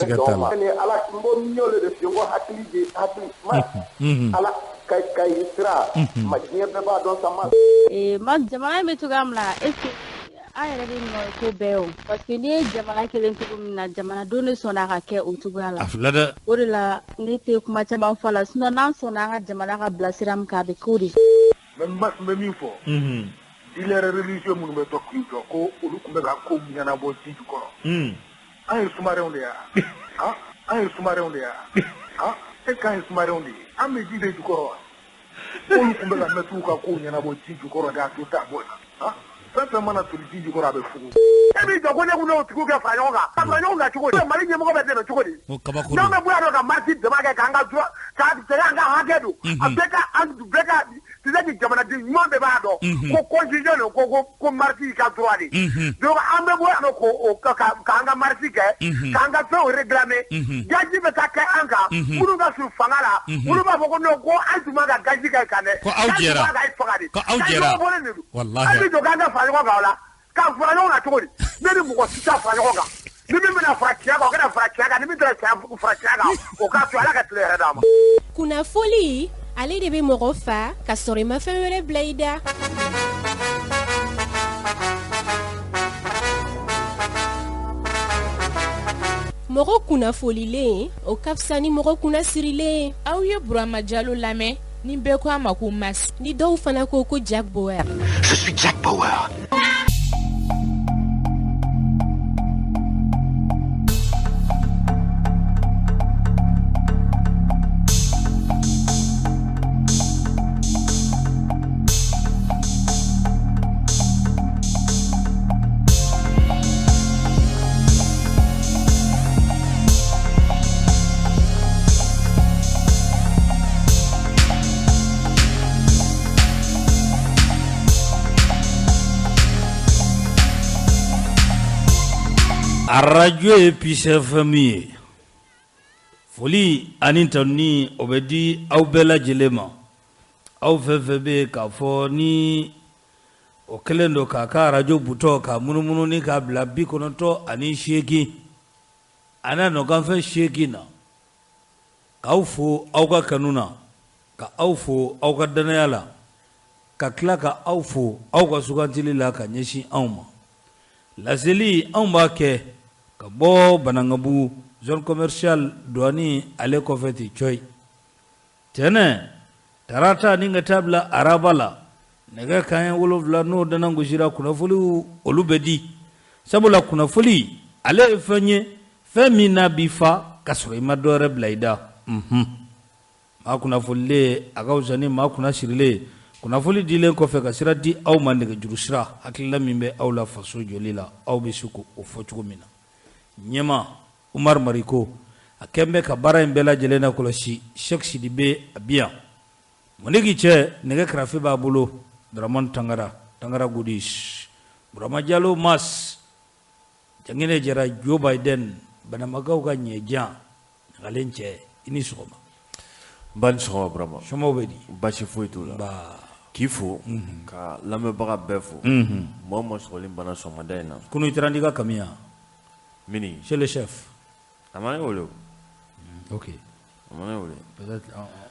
Siga t'a la. Ni Ala n ko n y'o de f'i ye, n ko hakili de hakili ma Ala ka Kayi sira ma diɲɛ bɛɛ b'a dɔn sa ma. Ee ma jamana in bɛ cogoya min na est ce que an yɛrɛ de nɔ ye ko bɛɛ o parce que n'i ye jamana kelen cogo min na jamanadenw de sɔnna ka kɛ o cogoya la. A filɛ dɛ. O de la ne tɛ kuma caman fɔ a la sinon n'an sɔnna an ka jamana ka bila sira min kan a bɛ k'o de. N bɛ min fɔ, unhun, dealers religieux minnu bɛ to k'i jɔ ko olu tun bɛ ka ko ɲɛnabɔ ji jukɔrɔ, un, an ye sous-marins de ye wa? An ye sous-marins de ye wa? Est ce que an ye sous-marins de ye? An bɛ ji de jukɔrɔ wa? K'olu tun bɛ ka mɛtiriw ka kow ɲɛnabɔ ji jukɔrɔ de a to t'a bɔ yen, fɛn fɛn mana toli ji jukɔrɔ a bɛ fugu. E b'i jɔ ko ne kun n'o tigiw kɛ fara ɲɔgɔn kan, ka fara ɲɔgɔn kan cogo di? Mali ɲɛmɔgɔ bɛ dɛmɛ cogo di? O kabako N'anw don. bɛ bɔ yan nɔ ka marche dama kɛ k'an ka droit k'a an ka hakɛ don, a bɛɛ ka an bɛɛ ka tu sais que jamanaden ɲuman bɛɛ b'a dɔn ko constitution de ko ko ko marche y'i ka droit de ye. Donc an bɛ bɔ yan nɔ k'o k'an ka marche kɛ, k'an ka fɛnw réclamer, gazi bɛ taa kɛ an kan, minnu ka surun fanga la, olu b'a fɔ ko non ko an tun man ka gazi kɛ kan dɛ. Ko aw jɛra. Gazi tun man ka faga de. Ko aw jɛra. Gazi bɔlen de don. Walahi. An bɛ jɔ k'an ka fara ɲɔgɔn kan o la, k'an fara ɲɔgɔn kan cogo di? Ne ni mɔgɔ si tɛ fara ɲɔgɔn kan. Ni min bɛna fara tiɲɛ kan, o kana fara tiɲɛ kan, ni min tɛna fara tiɲɛ kan, o k'a to Ala ka tile hɛrɛ d'a ma. Kunnafoli ale de bɛ mɔgɔ fa ka sɔrɔ i ma fɛn wɛrɛ bila i da. Mɔgɔ kunnafolilen o ka fisa ni mɔgɔ kunnasirilen. Aw ye Burama Jalo lamɛn ni bɛɛ ko a ma ko Mas. Ni dɔw fana ko ko Jack Bauer. Je suis Jack Bauer. Arajo ye Peace FM ye, foli ani tanuni o bɛ di aw bɛɛ lajɛlen ma, aw fɛn fɛn bɛ yen k'a fɔ ni o kɛlen don k'a ka arajo butɔn k'a munumunu ni k'a bila 98 a n'a nɔkanfɛn 8 na, k'aw fo aw ka kanu na, ka aw fo aw ka dannaya la, ka tila ka aw fo aw ka sugantili la ka ɲɛsin anw ma. Laseli anw b'a kɛ ka bɔ Banankabugu zone commerciale douane ale kɔfɛ ten cɔyi. Tɛnɛ tarata ni ka taa bila araba la nɛgɛ kanɲɛ 7 n'o dana gosira kunnafoniw olu bɛ di, sabula kunnafoli ale ye fɛn ye fɛn min n'a b'i fa ka sɔrɔ i ma dɔ wɛrɛ bila i da. Unhun, maa kunnafolilen a ka fisa ni maa kunnasirilen. Kunnafoli dilen kɔfɛ ka sira di aw ma nɛgɛjuru sira hakilila min bɛ aw la faso jɔli la aw bɛ se k'o fɔ cogo min na. Ɲɛma Umar Mariko a kɛn bɛ ka baara in bɛɛ lajɛlen na kɔlɔsi. Cheikh Sidibe a bi yan, Mɔniki cɛ nɛgɛ karafe b'a bolo, Dramane Tangara Tangara Godis, Burama Jalo Mas Janginɛ Jara, Joe Biden Banamakaw ka ɲɛjan ɲagalen cɛ, i ni sɔgɔma. Ba ni sɔgɔma Burama. Somɔgɔw bɛ di? Basi foyi t'u la. Ba. K'i fo ka lamɛnbaga bɛɛ fo. Maa o maa sɔgɔlen banna sɔgɔmada in na. Kunu i taara n'i ka kami yan. Mini. Chez le chef. A ma ne wele o. Ok. A ma ne wele. Peut-être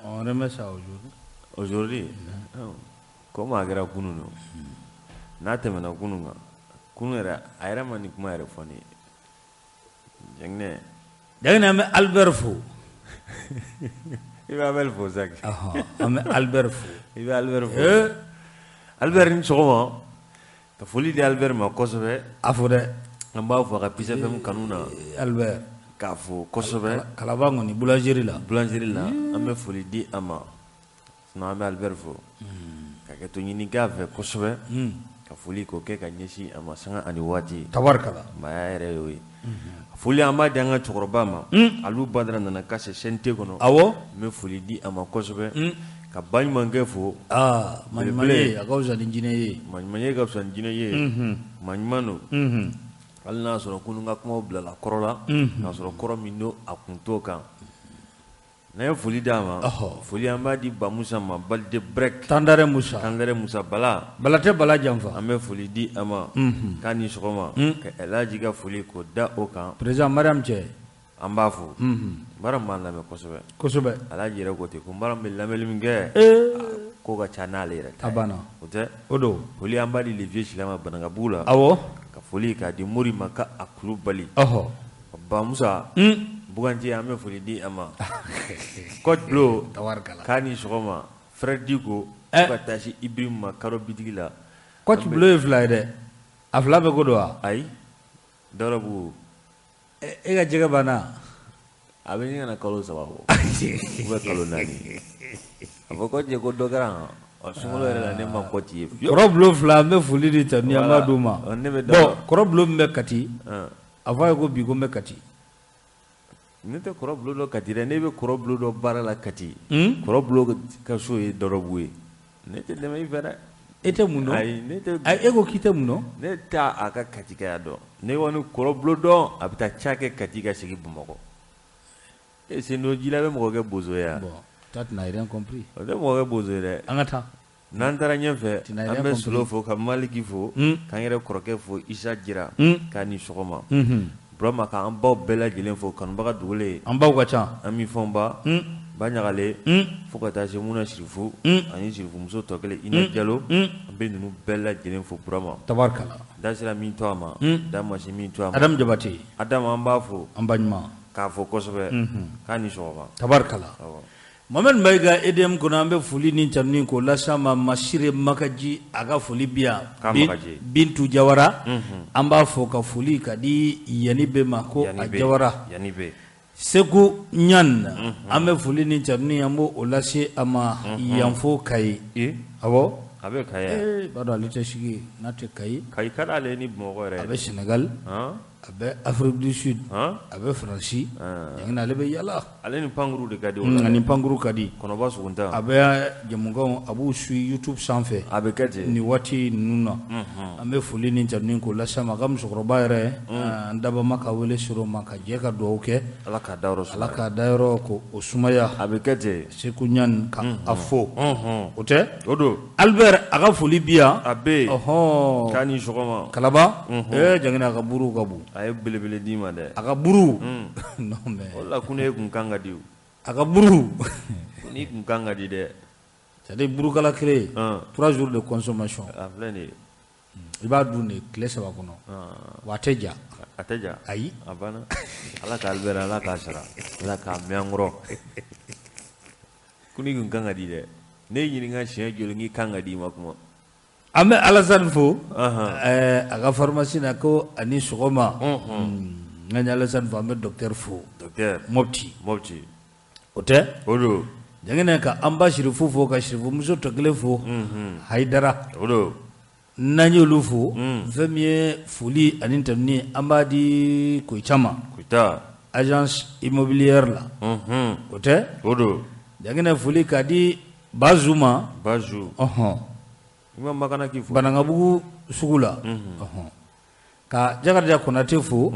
on remet ça aujourd'hui. Aujourd'hui. Comme a kɛra kunun don. N'a tɛmɛna kunun kan. Kunun yɛrɛ a yɛrɛ ma nin kuma yɛrɛ fɔ ne ye. Janginɛ. Janginɛ an bɛ Albert fo. I bɛ Albert fo Zaki. An bɛ Albert fo. I bɛ Albert fo. Albert ni sɔgɔma. Ka foli di Albert ma kosɛbɛ. A fo dɛ. An b'a fo a ka Peace FM kanu na. Albert. K'a fo kosɛbɛ. Kalaban kɔni boulangerie la. Boulangerie la an bɛ foli di a ma. Sinon an bɛ Albert fo. Ka kɛ to ɲini k'a fɛ kosɛbɛ. Ka foli k'o kɛ ka ɲɛsin a ma sanga ani waati. Tabarikala. Maaya yɛrɛ y'o ye. Foli an b'a di an ka cɛkɔrɔba ma. Alu Badara nana kase CNT kɔnɔ. Awɔ. N bɛ foli di a ma kosɛbɛ. Ka baɲumankɛ fo. Aa maɲuman ye a ka fisa ni jinɛ ye. Maɲuman ye ka fisa ni jinɛ ye. Maɲuman don. Hali n'a sɔrɔ kunun ka kumaw bilala kɔrɔ la. K'a sɔrɔ kɔrɔ min don a kun t'o kan. N'an ye foli d'a ma, foli an b'a di Bamusa ma Balide Brek. Tandare Musa. Tandare Musa Bala. Bala tɛ Bala janfa. An bɛ foli di a ma. K'a ni sɔgɔma. Ka Elhaji ka foli k'o da o kan. Président Mariam cɛ. An b'a fo. Baara b'an lamɛn kosɛbɛ. Kosɛbɛ. Alhaji yɛrɛ ko ten ko baara bɛ lamɛnni min kɛ. Ko ka ca n'ale yɛrɛ ta ye. A banna. O tɛ? O don. Foli an b'a di le vieux Sila ma Banankabugu la. Awɔ. Ka foli k'a di Mori ma ka a Kulubali. Ɔhɔ. Bamusa. Buganji an bɛ foli di a ma. Coach Bulo. Tabarikala. K'a ni sɔgɔma. Frère Diko. Fo ka taa se Ibrahim ma Karo bitigi la. Coach Bulo ye fila ye dɛ. A fila bɛɛ ko don wa? Ayi. Dɔrɔbugu. E ka jɛgɛ banna? A bɛ ɲini ka na kalo 3 bɔ. Ou bien kalo 4. A fɔ coach ye ko dɔ kɛra yan. Sunkalo yɛrɛ la ne ma coach ye fiyewu. Kɔrɔ Bulo fila an bɛ foli di tanuni an b'a d'u ma. Ne bɛ bon kɔrɔ Bulo min bɛ Kati. A fɔ a ye ko bi ko n bɛ Kati. Ne tɛ kɔrɔ Bulo dɔn Kati dɛ, ne bɛ kɔrɔ Bulo dɔn baara la Kati. Kɔrɔ Bulo ka so ye Dɔrɔbugu ye. Ne tɛ tɛmɛ i fɛ dɛ. E tɛ mun dɔn? Ayi ne tɛ. Ayi e ko k'i tɛ mun dɔn? Ne t'a a ka Katikaya dɔn. Ne kɔni kɔrɔ Bulo dɔn a bɛ taa ca kɛ Kati ka segin Bamakɔ. E sen don ji la bɛ mɔgɔ kɛ bozo ye wa? Bon toi tu n'as rien compris. O tɛ mɔgɔ kɛ bozo ye dɛ. An ka taa. N'an taara ɲɛfɛ an bɛ Solo fo ka Maliki fo k'an yɛrɛ kɔrɔkɛ fo Isa Jira k'a ni sɔgɔma. Burama k'an baw bɛɛ lajɛlen fo kanubaga dugulen. An baw ka ca. An mi fɔnba. Ba Ɲagale fo ka taa se Muna Sirifu ani Sirifumuso tɔ kelen Ina Jalo an bɛ ninnu bɛɛ lajɛlen fo Burama. Tabarikala. Da sera min to a ma. Da ma se min to a ma. Adamu Jabate. Adamu an b'a fo. An ba ɲuman. K'a fɔ kosɛbɛ. K'a ni sɔgɔma. Tabarikala. Mohamed Mayiga EDM kɔnɔ an bɛ foli ni tanuni k'o lase a ma Masire Makaji a ka foli bi yan. Bintu Jawara an b'a fɔ ka foli ka di Yanni bɛɛ ma ko a Jawara. Yanni bɛ. Segu Ɲan an bɛ foli ni tanuni an b'o lase a ma yanfo Kayi. Awɔ. A bɛ Kayi yan. I b'a dɔn ale tɛ sigi n'a tɛ Kayi. Kayi ka d'ale ni Bamakɔ yɛrɛ ye. A bɛ Sénégal. A bɛ Afrique du Sud. A bɛ Faransi. Ɲangina ale bɛ yala. Ale ni pankuru de ka di. Ani pankuru ka di. Kɔnɔba sogontan. A bɛ jɛmukanw a b'u suit YouTube sanfɛ. A bɛ kɛ ten. Nin waati ninnu na. An bɛ foli ni tanuni k'o lase a ma. A ka musokɔrɔba yɛrɛ. An dabama ka wele sɔrɔ o ma ka jɛ ka dugawu kɛ. Ala k'a dayɔrɔ sumaya. Ala k'a dayɔrɔ k'o sumaya. A bɛ kɛ ten. Segu Ɲani ka a fo. O tɛ? O don. Albert a ka foli bi yan. A bɛ yen. Ɔhɔn. K'a ni sɔgɔma. Kalaba. Ee Jangina a ka buruw ka bon. A ye belebele d'i ma dɛ. A ka buru. Non mais. O la ko ne kun kan ka di o. A ka buru. Ko n'i kun kan ka di dɛ. C'est à dire burukala kelen. 3 jours de consommation. A filɛ nin ye. I b'a dun de tile 3 kɔnɔ. Wa a tɛ ja. A tɛ ja. Ayi. A banna. Ala k'a Albert Ala k'a sara. Ala k'a mɛn an kɔrɔ. Ko n'i kun kan ka di dɛ. Ne y'i ɲininka siɲɛ joli k'i kan ka di i ma kuma. An bɛ Alasani fo a ka pharmacie na ko ani sɔgɔma. N'an ye Alasani fo an bɛ docteur fo. Docteur Mopti. Mopti. O tɛ? O don. Jangina ka an ba Sirifu fo ka Sirifumuso tɔ kelen fo. Hayidara. O don. N'an y'olu fo. Fɛn min ye foli ani tanuni an b'a di Koyita ma. Koyita. Agence immobilière la. O tɛ? O don. Jangina foli k'a di Bazu ma. Bazu. Ɔhɔn. I ma Makana k'i fo. Banankabugu sugu la. Ɔhɔn. Ka Jakarija Konate fo.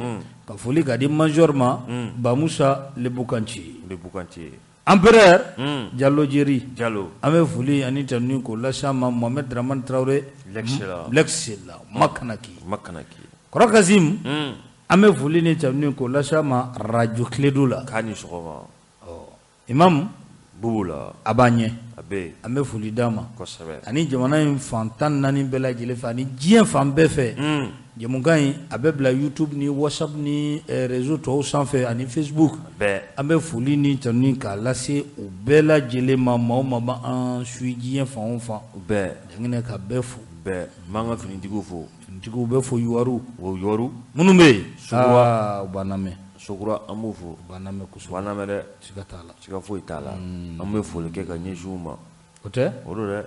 Ka foli k'a di major ma. Bamusa Lebukanci. Lebukanci. Empereur. Jalo Jeri. Jalo. An bɛ foli ani tanuni k'o lase a ma Mohamed Dramane Traoré. L'excellent. L'excellent. Makanaki. Makanaki. Kɔrɔ Kasim. An bɛ foli ni tanuni k'o lase a ma radio Kiledu la. K'a ni sɔgɔma. Ɔ Imam. Bubu la. A b'an ɲɛ. A bɛ yen. An bɛ foli d'a ma. Kosɛbɛ. Ani jamana in fan 14 bɛɛ lajɛlen fɛ ani diɲɛ fan bɛɛ fɛ. Jɛmukan in a bɛ bila YouTube ni WhatsApp ni réseau tɔw sanfɛ ani Facebook. Bɛɛ. An bɛ foli ni tanuni k'a lase u bɛɛ lajɛlen ma maa o maa b'an suit diɲɛ fan o fan. Bɛɛ. Jangina ka bɛɛ fo. Bɛɛ. N b'an ka finitigiw fo. Finitigiw bɛ fo Yuwaru. O Yuwaru. Minnu bɛ yen. Sukura. U b'an lamɛn. Sokura an b'u fo. U b'an lamɛn kosɛbɛ. U b'an lamɛn dɛ. Siga t'a la. Siga foyi t'a la. An bɛ foli kɛ ka ɲɛsin u ma. O tɛ? O don dɛ.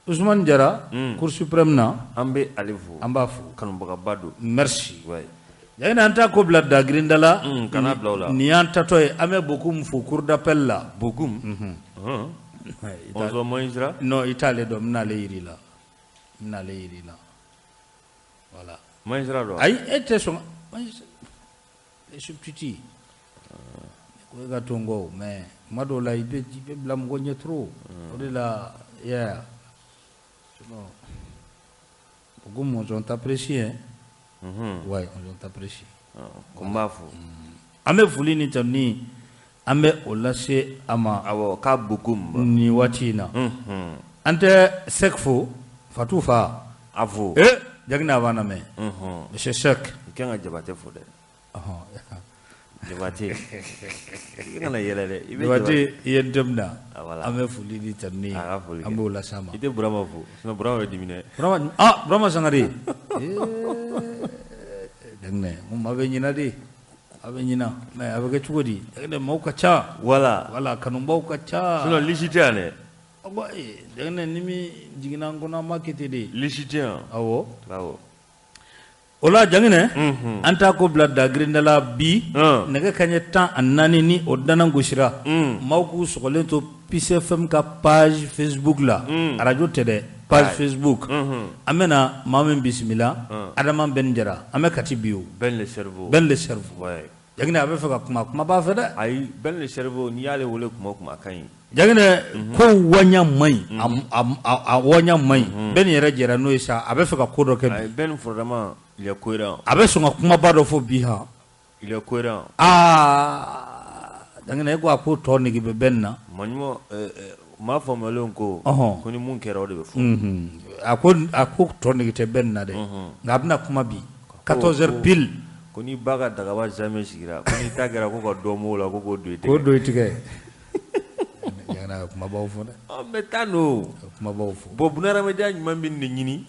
Ousmane Jara. Cour suprême na. An bɛ ale fo. An b'a fo. Kanubagaba don. Merci. Ouais. Jangina an t'a ko bila dagirinda la. Kana bila o la. Nin y'an tatɔ ye an bɛ Bokum fo cour d'appel la. Bokum. Bonsoir magistrat. Non i t'ale dɔn n bɛn'ale yir'i la. N bɛn'ale yir'i la. Voilà. Magistrat don. Ayi e tɛ sɔn. Les substituts. Ko e ka to n kɔ mais kuma dɔw la i bɛ bila mɔgɔ ɲɛ trop. O de la yeah. Sinon beaucoup on t'apprécie hein. Ouais, on t'apprécie. Ko n b'a fo. An bɛ foli ni tanuni an bɛ o lase a ma. Awɔ, k'a bokum. Nin waati in na. An tɛ Sɛki fo, Fatu fa. A fo. Ee Jaginɛ a b'an lamɛn. Monsieur Sɛki. I ka kan ka Jabatɛ fo dɛ. Jabatɛ. I kana yɛlɛ dɛ. I bɛ Jabatɛ i ye n dɛmɛ. Voilà. An bɛ foli ni tanuni A ka foli kɛ. an b'o lase a ma. I tɛ Burama fo sinon Burama bɛ dimi dɛ. Burama ah Burama Sangare. Ee Jaginɛ n ko maa bɛ ɲinɛ de. A bɛ ɲinɛ mais a bɛ kɛ cogo di? Jaginɛ maaw ka ca. Voilà. Voilà kanubaw ka ca. Sinon lisi tɛ yan dɛ. Jaginɛ ni min jiginna n kɔnɔ an b'a kɛ ten de. Lisi tɛ yan. Awɔ. Awɔ. O la Jaginɛ an t'a ko bila dagirinda la bi nɛgɛ kanɲɛ 14 ni o dana gosira maaw k'u sɔgɔlen to Peace FM ka page Facebook la arajo tɛ dɛ page Facebook an bɛna maa min bisimila Adama Ben Jara an bɛ Kati bi o Ben le cerveau Ben le cerveau Jaginɛ a bɛ fɛ ka kuma kuma b'a fɛ dɛ ayi Ben le cerveau n'i y'ale wele kuma o kuma a ka ɲi Jaginɛ ko waɲa man ɲi a waɲa man ɲi Ben yɛrɛ jɛra n'o ye sa a bɛ fɛ ka ko dɔ kɛ bi Ben vraiment il est cohérent a bɛ sɔn ka kumaba dɔ fɔ bi han il est cohérent aa Jaginɛ e ko a ko tɔ nege bɛ Ben na maɲuman maa faamuyalenw ko ko ni mun kɛra o de bɛ fɔ a ko tɔ nege tɛ Ben na dɛ nka a bɛna kuma bi 14 heures pile ko ni ba ka dagaba jamais sigira ko n'i ta kɛra ko ka dɔ m'o la ko k'o don i tɛgɛ k'o don i tɛgɛ Jaginɛ a ye kumabaw fɔ dɛ mais tan don a ye kumabaw fɔ bon bunahadamadenya ɲuman bɛ nin de ɲini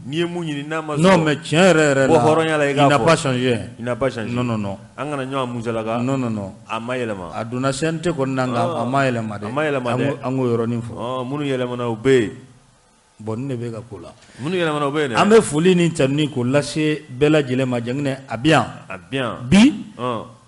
n'i ye mun ɲini n'a ma sɔrɔ non mais tiɲɛ yɛrɛ yɛrɛ la bɔ hɔrɔnya la i k'a il n'a fɔ pas changé il n'a pas changé non non non an kana ɲɔgɔn musalaka non non non a ma yɛlɛma a donna CNT kɔni na nka a ma yɛlɛma dɛ a ma yɛlɛma dɛ an k'o yɔrɔnin fɔ minnu yɛlɛmana u bɛ yen bon nin de bɛ ka ko la minnu yɛlɛmana u bɛ yen dɛ an bɛ foli ni tanuni k'o lase bɛɛ lajɛlen ma Jaginɛ a bɛ yan a bɛ yan bi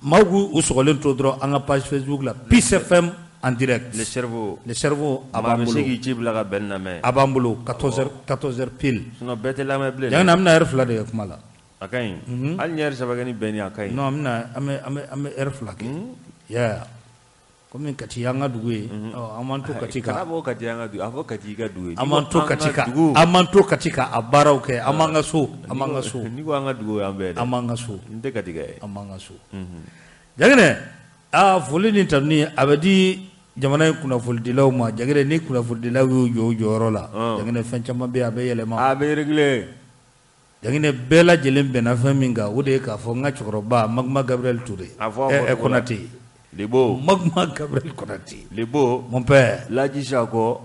maaw k'u sɔgɔlen to dɔrɔn an ka page Facebook la Peace FM en direct le cerveau le cerveau a b'an maa bɛ bolo se k'i ci bila ka bɛn lamɛn a b'an bolo 14 heures pile sinon bɛɛ tɛ lamɛn bilen Jaginɛ an bɛna heure 2 de kɛ kuma la a ka ɲi hali ni heure 3 kɛ ni bɛn ni a ka ɲi non an bɛna an bɛ heure 2 kɛ yeah komi Kati y'an ka dugu ye an b'an to Kati kan kana fɔ Kati y'an ka dugu a fɔ Kati y'i ka dugu ye an b'an to Kati kan an b'an to Kati kan a baaraw kɛ an b'an ka so an b'an ka so n'i ko an ka dugu y'an bɛɛ an b'an ka so n tɛ Kati ka ye an b'an ka so Jaginɛ aa foli ni tanuni a bɛ di jamana in kunnafonidilaw ma Jaginɛ ni kunnafonidilaw y'u jɔ u jɔyɔrɔ la Jaginɛ fɛn caman bɛ yen a bɛ yɛlɛma a bɛ réglé Jaginɛ bɛɛ lajɛlen bɛnna fɛn min kan o de ye k'a fɔ n ka cɛkɔrɔba Maguma Gabriel Touré a fɔ Konate Lebo Maguma Gabriel Konate Lebo mon père Laji Sakɔ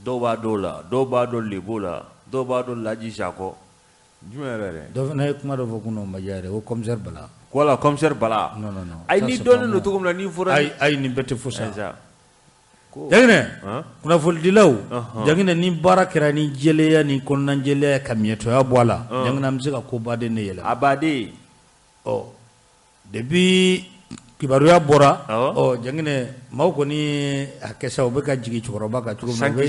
dɔw b'a dɔw la dɔw b'a dɔn Lebo la dɔw b'a dɔn Laji Sakɔ jumɛn yɛrɛ dɛ dɔ fana ye kuma dɔ fɔ kunun o ma diya yɛrɛ ko commissaire Bala voilà commissaire Bala non non non ayi ni dɔnnen don cogo min na n'i fɔra ayi ayi nin bɛɛ tɛ fo sa Jaginɛ kunnafonidilaw Jaginɛ ni baara kɛra ni jɛlenya ni kɔnɔnajɛlenya ka miɲɛtɔya bɔ a la Jaginɛ an bɛ se ka kobaden de yɛlɛma a baden ɔ depuis kibaruya bɔra ɔ Jaginɛ maaw kɔni a kɛ sa u bɛ ka jigin cɛkɔrɔba kan cogo min na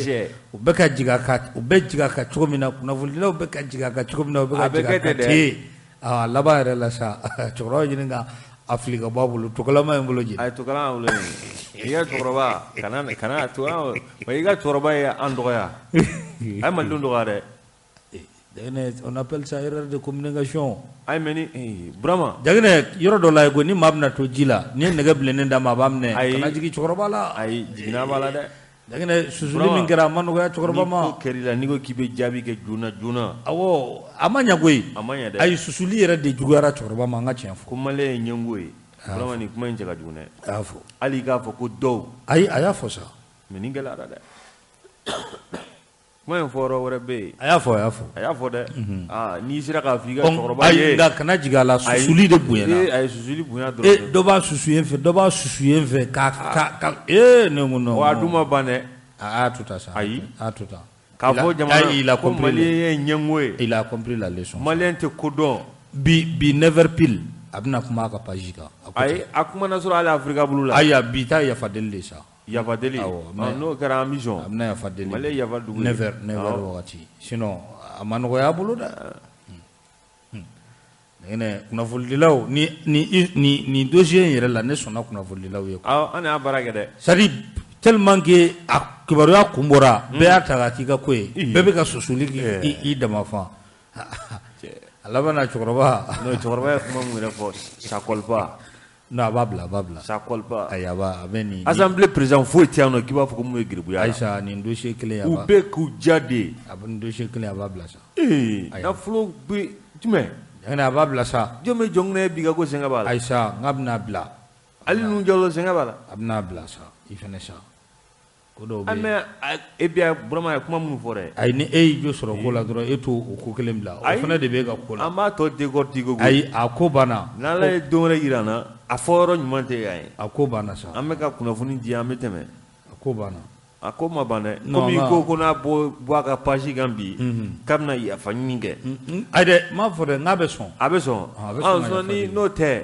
u bɛ ka jigin a kan u bɛ jigin a kan cogo min na kunnafonidilaw bɛ ka jigin a kan cogo min na u bɛ ka jigin a kan ten a laban yɛrɛ la sa cɛkɔrɔba ɲini ka a fili ka bɔ a bolo tokalama ye n bolo jeni a ye tokalama bolo jeni i ka cɛkɔrɔba kana kana to i ka cɛkɔrɔba ye an dɔgɔya a ye malidenw dɔgɔya dɛ Jaginɛ on appelle ça erreur de communication ayi mais ni Burama Jaginɛ yɔrɔ dɔ la yen ko ni maa bɛna to ji la n'i ye nɛgɛ bilennen d'a ma a b'a minɛ kana jigin cɛkɔrɔba la ayi jiginna b'a la dɛ Jaginɛ susuli min kɛra a ma nɔgɔya cɛkɔrɔba ma ni ko kɛr'i la n'i ko k'i bɛ jaabi kɛ joona joona awɔ a ma ɲɛ koyi a ma ɲɛ dɛ ayi susuli yɛrɛ de juguyara cɛkɔrɔba ma an ka tiɲɛ fɔ ko malien ye ɲɛngo ye Burama nin kuma in cɛ ka jugu dɛ a y'a fɔ hali i k'a fɔ ko dɔw ayi a y'a fɔ sa mais nin gɛlɛyara dɛ kuma in fɔ yɔrɔ wɛrɛ bɛ yen a y'a fɔ a y'a fɔ a y'a fɔ dɛ aa n'i sera k'a fɔ i ka cɛkɔrɔba ye ayi nka kana jigin a la susuli de bonyana a ye susuli bonya dɔrɔn dɔ b'a susu yen fɛ dɔ b'a susu yen fɛ ka ka ka ee ne ko non wa a dun ma ban dɛ a y'a to tan sa ayi a y'a to tan k'a fɔ jamana il a ko compris malien ye ɲɛngo ye il a compris la leçon malien tɛ ko dɔn bi 9 heures pile a bɛna kuma a ka page kan ayi a kumana sɔrɔ hali Afirika bolo la ayi bi ta yafa deli de sa yafa deli n'o kɛra an bɛ sɔn a bɛna yafa deli Mali ye yafa dugu ye 9 heures 9 heures wagati sinon a ma nɔgɔya a bolo dɛ Jaginɛ kunnafonidilaw ni ni ni ni dossier in yɛrɛ la ne sɔnna kunnafonidilaw ye awɔ an y'a baara kɛ dɛ c'est à dire tellement que a kibaruya kun bɔra bɛɛ y'a ta k'a k'i ka ko ye bɛɛ bɛ ka susuli k'i dama fan A laban na cɛkɔrɔba. Non, cɛkɔrɔba ye kuma min yɛrɛ fɔ, ça colle pas. Non, a b'a bila, a b'a bila. Ça colle pas. Ayi, a b'a, a bɛ nin. Assemblée président foyi tɛ yan nɔ k'i b'a fɔ ko mun ye geribuya la. Ayisa, nin dossier kelen a U b'a. bɛ k'u ja de. A bɛ nin dossier kelen a b'a bila sa. Ee, nafolo bɛ jumɛn? Jaginɛ, a b'a bila sa. Jɔn bɛ jɔnkɛnɛ bi ka ko sɛgɛn b'a la. Ayisa, n k'a bɛna bila. Ali ninnu jalo sɛgɛn b'a la. A bɛna bila sa, i fɛnɛ sa. Ko dɔw bɛ An yen. bɛ e bi Burama ye kuma minnu fɔ dɛ. Ayi, ni e y'i jo sɔrɔ ko la dɔrɔn, e t'o o ko kelen bila. O fana de bɛ e ka ko la. An b'a tɔ décortiquer koyi. Ayi, a ko banna. N'Ala ye don wɛrɛ jira an na, a fɔ yɔrɔ ɲuman tɛ yan ye. A ko banna sa. An bɛ ka kunnafoni di, an bɛ tɛmɛ. A ko banna. A ko ma ban dɛ. Komi ko ko n'a bɔ a ka page kan bi, k'a bɛna yafa ɲini kɛ. Ayi dɛ, n m'a fɔ dɛ, n k'a bɛ sɔn. A bɛ sɔn. A bɛ sɔn ka yafa ni deli. n'o tɛ,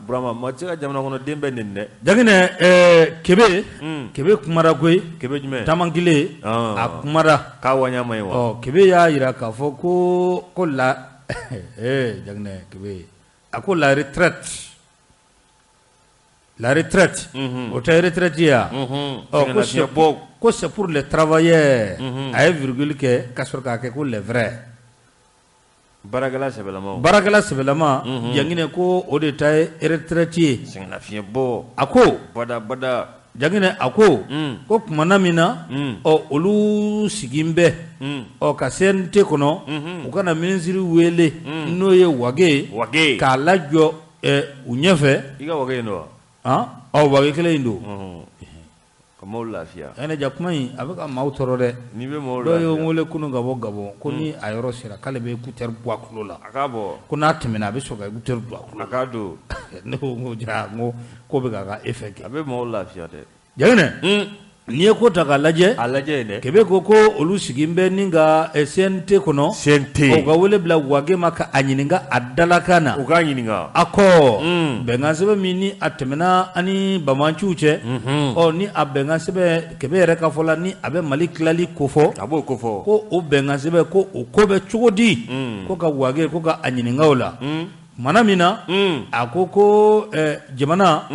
Burama, maa tɛ se ka jamana kɔnɔ den bɛɛ neni dɛ. Jaginɛ, Kebe, Kebe kumara koyi. Kebe jumɛn? Tamankile, a kumara. K'a waɲa ma ye wa? Ɔ, Kebe y'a jira k'a fɔ ko la Jaginɛ, Kebe, a ko la retraite. La retraite, o tɛ retraite ye wa? Ɔ, ko c'est pour les travailleurs. A ye virgule kɛ ka sɔrɔ k'a kɛ ko les vrais. Baarakɛla sɛbɛlama. Baarakɛla sɛbɛlama, Jaginɛ ko o de ta ye retraite ye. Sɛgɛnnafiɲɛbɔ. A ko. Bada bada. Jaginɛ, a ko. Ko kumana min na. Ɔ, olu sigin bɛ. Ɔ, ka CNT kɔnɔ. U kana ministre wele. N'o ye Wage. Wage. K'a lajɔ u ɲɛfɛ. I ka Wage in don wa? Han, ɔ, Wage kelen in don. Ka maaw lafiya. Jaginɛ, ja kuma in a bɛ ka maaw tɔɔrɔ dɛ. N'i bɛ maaw Dɔw ye lafiya. n wele kunun ka bɔ Gabon ko ni a yɔrɔ sera k'ale bɛ écouteur bɔ a tulo la. A k'a bɔ. Ko n'a tɛmɛna a bɛ sɔrɔ ka écouteur don a tulo la. A k'a don. Ne ko n ko jaa, n ko ko bɛ k'a ka effet kɛ. A bɛ maaw lafiya dɛ. Jaginɛ, n'i ye ko ta k'a lajɛ. A lajɛ yen dɛ. Kebe ko olu sigin bɛ ni ka CNT kɔnɔ. CNT. O ka wele bila Wage ma ka a ɲininka a dalakan na. U k'a ɲininka. A ko bɛnkan sɛbɛn min ni a tɛmɛna ani banbaanciw cɛ. Ɔ, ni a bɛnkan sɛbɛn Kebe yɛrɛ ka fɔ la ni a bɛ Mali tilali ko fɔ. A b'o ko fɔ. Ko o bɛnkan sɛbɛn ko o ko bɛ cogo di. Ko ka Wage ko ka a ɲininka o la. Kumana min na. A ko jamana.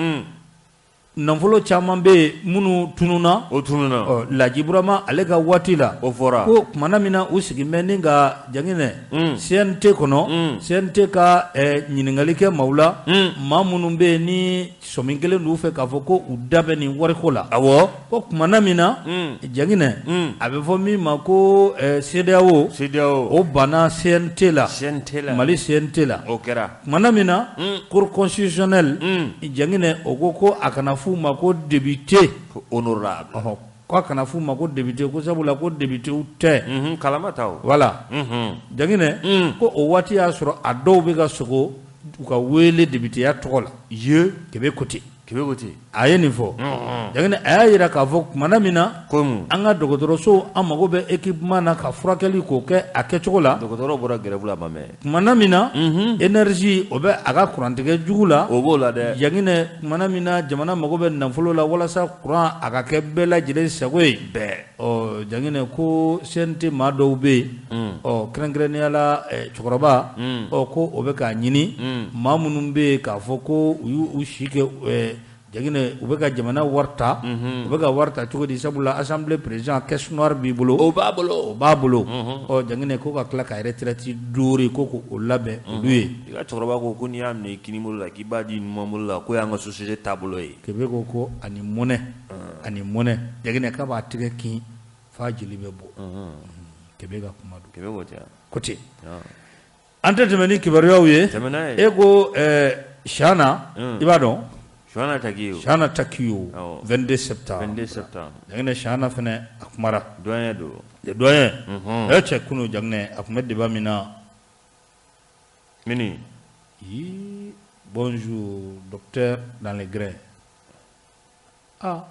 Nafolo caman bɛ yen minnu tununna. O tununna. Ɔ, Laji Burama ale ka waati la. O fɔra. Ko kumana min na u sigin bɛ ni ka Jaginɛ. CNT kɔnɔ. CNT ka ɲininkali kɛ maaw la. Maa minnu bɛ yen ni sɔmi kelen d'u fɛ k'a fɔ ko u da bɛ nin wariko la. Awɔ. Ko kumana min na. Jaginɛ. A bɛ fɔ min ma ko CEDEAO. CEDEAO. O banna CNT la. CNT la. Mali CNT la. O kɛra. Kumana min na. Cour constitutionnelle. Jaginɛ, o ko a kana f'u ma ko député. Honorable. Ɔhɔ, ko a kana f'u ma ko député, ko sabula ko députéw tɛ. Kalama ta o. Voilà. Jaginɛ, ko o waati y'a sɔrɔ a dɔw bɛ ka sogo u ka wele députéya tɔgɔ la. Ye. Kebe ko ten. Kebe ko ten. A ye nin fɔ. Jaginɛ, a y'a jira k'a fɔ kumana min na. Ko mun? An ka dɔgɔtɔrɔso, an mago bɛ équipement na ka furakɛli k'o kɛ a kɛcogo la. Dɔgɔtɔrɔ bɔra grève la a ma mɛn. Kumana min na. Énergie o bɛ a ka kurantigɛ jugu la. O b'o la dɛ. Jaginɛ, kumana min na jamana mago bɛ nafolo la walasa kuran a ka kɛ bɛɛ lajɛlen sago ye. Bɛɛ. Ɔ, Jaginɛ, ko CNT maa dɔw bɛ yen. Ɔ, kɛrɛnkɛrɛnnenya la cɛkɔrɔba. Ɔ, ko o bɛ k'a ɲini. Maa minnu bɛ yen k'a fɔ ko u y'u si kɛ Jaginɛ, u bɛ ka jamana wari ta. U bɛ ka wari ta cogo di? Sabula assemblée président caisse noire b'i bolo. O b'a bolo. O b'a bolo. Ɔ, Jaginɛ, ko ka tila ka retraite dorée ko k'o labɛn olu ye. I ka cɛkɔrɔba ko n'i y'a minɛ i kinibolo la k'i b'a di numanbolo la k'o y'an ka société taabolo ye. Kebe ko ani mɔnɛ, ani mɔnɛ. Jaginɛ, k'a b'a tɛgɛ kin f'a jeli bɛ bɔ. Kebe ka kuma don. Kebe ko ten. Ko ten. An tɛ tɛmɛ ni kibaruyaw ye. Tɛmɛ n'a ye. E ko Chana, i b'a dɔn? Chana Takiyo. Chana Takiyo, 22 septembre. 22 septembre. Jaginɛ, Chana fɛnɛ a kumara. Doyen don. Doyen. E cɛ kunu Jaginɛ, a tun bɛ débat min na. Mini. Bonjour, docteur dans les grains. Ah,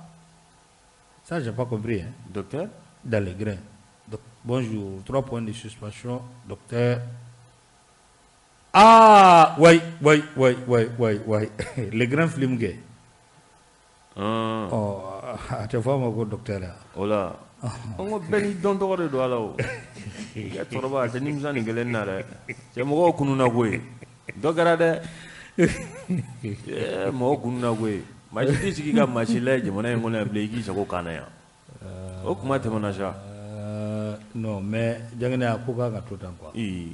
ça j'ai pas compris. Hein. Docteur? Dans les grains. Donc, bonjour, 3 points de suspension, docteur. Ah, oui. Les grands films gay. Oh, a tɛ fɔ a ma ko docteur. O la. An ko bɛɛ n'i dɔn tɔgɔ de don a la o. I ka cɛkɔrɔba a tɛ nimisa nin kelen na dɛ. Cɛ mɔgɔw kununna koyi. Dɔ kɛra dɛ. Mɔgɔw kununna koyi. Maa si t'i sigi ka maa si lajɛ jamana in kɔnɔ yan bilen i k'i sago k'an na yan. O kuma tɛmɛna sa. Non mais Janginɛ a ko kan ka to tan quoi.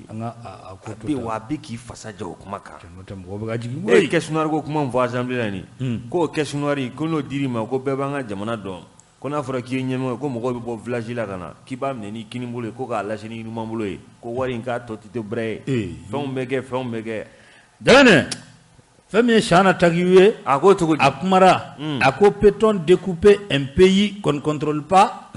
An ka a ko to tan. Wa a bɛ k'i fasa ja o kuma kan. N'o tɛ mɔgɔ bɛ ka jigin koyi. E ye caisse noire ko kuma min fɔ assemblée la nin k'o caisse noire ko n'o dir'i ma ko bɛɛ b'an ka jamana dɔn ko n'a fɔra k'i ye ɲɛmɔgɔ ye ko mɔgɔw bɛ bɔ village la ka na k'i b'a minɛ ni kini bolo ye ko k'a lase ni numan bolo ye ko wari in k'a tɔ tɛ to bɛrɛ ye fɛnw bɛ kɛ fɛnw bɛ kɛ. Janginɛ fɛn min ye Chana Takiou ye a ko cogo di a kumara a ko peut-on découper un pays qu'on ne contrôle pas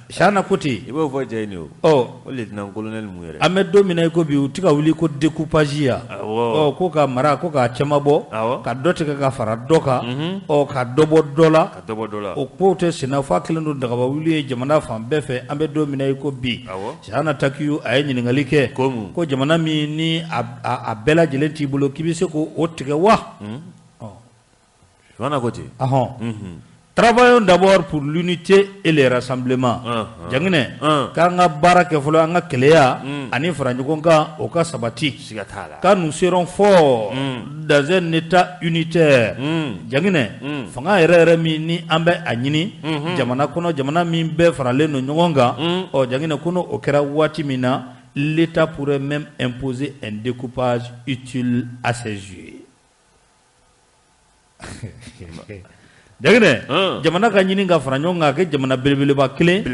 Chana ko ten i b'o fɔ cɛ ye nin o ɔ o lieutenant colonel mun yɛrɛ an bɛ don min na i ko bi u tɛ ka wuli ko découpage ya ɔ ko ka mara ko k'a cɛma bɔ ka dɔ tigɛ ka fara dɔ kan ɔ ka dɔ bɔ dɔ la ka dɔ bɔ dɔ la o kow tɛ senna f'a kɛlen don dagaba wuli ye jamana fan bɛɛ fɛ an bɛ don min na i ko bi Chana Takiou a ye ɲininkali kɛ ko jamana min ni a bɛɛ lajɛlen t'i bolo k'i bɛ se k'o tigɛ wa Chana ko ten ɔhɔn Travaillons d'abord pour l'unité et le rassemblement Janginɛ k'an ka baara kɛ fɔlɔ an ka kelenya ani fara ɲɔgɔn kan o ka sabati quand nous serons forts dans un état unitaire Janginɛ fanga yɛrɛ yɛrɛ min ni an bɛ a ɲini jamana kɔnɔ jamana min bɛɛ faralen don ɲɔgɔn kan ɔ Janginɛ ko n'o kɛra waati min na l'État pourrait même imposer un découpage utile à ses yeux Jaginɛ jamana ka ɲini ka fara ɲɔgɔn kan ka kɛ jamana belebeleba kelen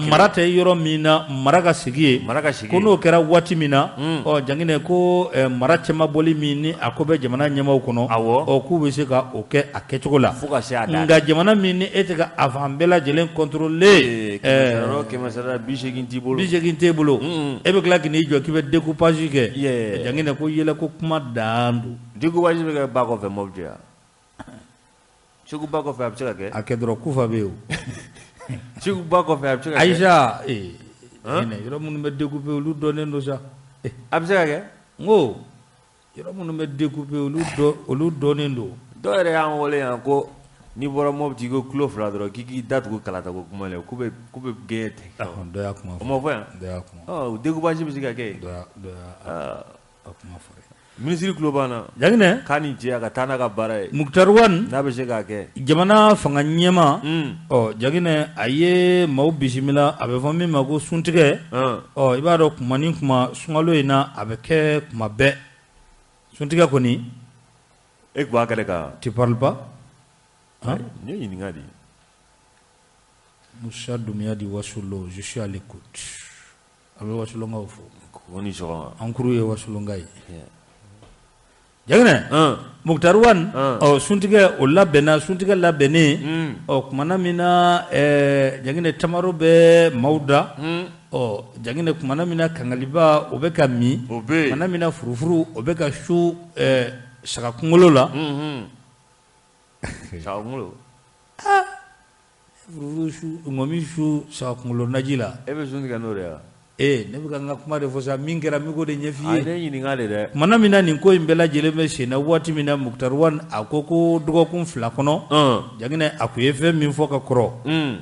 mara tɛ yɔrɔ min na mara ka sigi yen ko n'o kɛra waati min na ɔ Jaginɛ ko mara cɛmabɔli min ni a ko bɛ jamana ɲɛmaaw kɔnɔ ɔ k'u bɛ se ka o kɛ a kɛcogo la nka jamana min ni e tɛ ka a fan bɛɛ lajɛlen contrôler 180 t'i bolo 80 t'e bolo e bɛ tila k'i jɔ k'i bɛ découpage kɛ Jaginɛ ko yɛlɛ ko kuma dan don découpage bɛ kɛ ba kɔfɛ mobili yan Segu ba kɔfɛ a bɛ se ka kɛ a kɛ dɔrɔn kufa bɛ yen o Segu ba kɔfɛ a bɛ se ka kɛ Ayisa yɔrɔ minnu bɛ découper olu dɔnnen don sa a bɛ se ka kɛ n ko yɔrɔ minnu bɛ découper olu dɔnnen don dɔw yɛrɛ y'an wele yan ko n'i bɔra Mopti ko kilo 2 dɔrɔn k'i k'i da tugu kalata ko kuma la k'u bɛ gɛɲɛ tigɛ dɔ y'a kuma fɔ o ma fɔ yan dɔ y'a kuma ɔ découpage bɛ se ka kɛ yen dɔ y'a kuma fɔ Minisiri tulo b'an na Jaginɛ k'a ni ce a ka taa n'a ka baara ye Moctar Ouane n'a bɛ se k'a kɛ jamana fanga ɲɛmaa ɔ Jaginɛ a ye maaw bisimila a bɛ fɔ min ma ko suntigɛ ɔ i b'a dɔn kuma ni kuma sunkalo in na a bɛ kɛ kuma bɛɛ suntigɛ kɔni e tun b'a kɛnɛ kan tu parles pas n ye ɲininka de Moussa Doumbia di Wasolo je suis à l'écoute an bɛ wasolonkaw fo ko ni sɔgɔma an kuru ye wasolonka ye Jaginɛ Moctar Ouane ɔ suntigɛ o labɛnna suntigɛ labɛnnen ɔ kumana min na Jaginɛ tamaro bɛ maaw da ɔ Jaginɛ kumana min na kangaliba o bɛ ka min kumana min na furufuru o bɛ ka su saga kunkolo la saga kunkolo furufuru su ŋɔmi su saga kunkolo naji la e bɛ sun tigɛ n'o de ye wa ee ne bɛ ka n ka kuma de fɔ sa min kɛra n bɛ k'o de ɲɛf'i ye a ne ɲininka de dɛ kumana min na nin ko in bɛɛ lajɛlen bɛ sen na waati min na Moctar Ouane a ko ko dɔgɔkun 2 kɔnɔ Jaginɛ a kun ye fɛn min fɔ ka kɔrɔ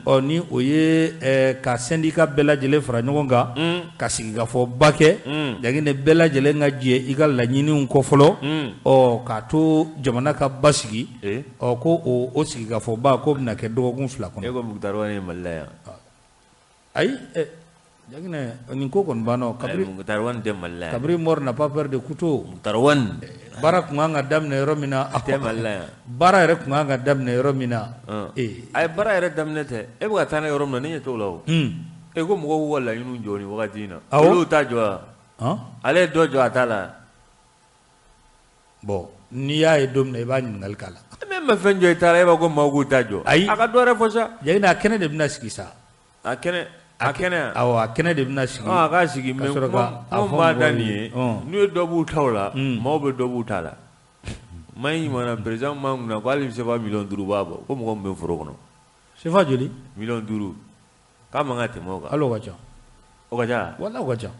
ɔ ni o ye ka syndicat bɛɛ lajɛlen fara ɲɔgɔn kan ka sigikafɔba kɛ Jaginɛ bɛɛ lajɛlen ka jɛ i ka laɲiniw kɔ fɔlɔ ɔ k'a to jamana ka basigi ɔ ko o sigikafɔba k'o bɛna kɛ dɔgɔkun 2 kɔnɔ e ko Moctar Ouane ye Mali la yan ayi Jaginɛ nin ko kɔni banna kabiri Moctar Ouane tɛ Mali la yan kabiri mort n'a pas peur de couteau Moctar Ouane baara tun kan ka daminɛ yɔrɔ min na a tɛ Mali la yan baara yɛrɛ tun kan ka daminɛ yɔrɔ min na a ye baara yɛrɛ daminɛ tɛ e bɛ ka taa n'a ye yɔrɔ min na ne ɲɛ t'o la o e ko mɔgɔw k'u ka laɲiniw jɔ nin wagati in na olu t'a jɔ wa ale ye dɔ jɔ a ta la bon n'i y'a ye don min na i b'a ɲininkali k'a la min ma fɛn jɔ i ta la e b'a ko maaw k'u ta jɔ ayi a ka dɔ wɛrɛ fɔ sa Jaginɛ a kɛnɛ de bɛna sigi sa a kɛnɛ a kɛnɛ awɔ a kɛnɛ de bɛna sigi a k'a sigi mais kuma b'a da nin ye n'u ye dɔ b'u taw la maaw bɛ dɔ b'u ta la maa in ɲuman président m'an kunna ko hali CFA miliyɔn 5 b'a bɔ ko mɔgɔ min bɛ foro kɔnɔ CFA joli miliyɔn 5 k'a man ka tɛmɛ o kan hali o ka ca o ka ca wala o ka ca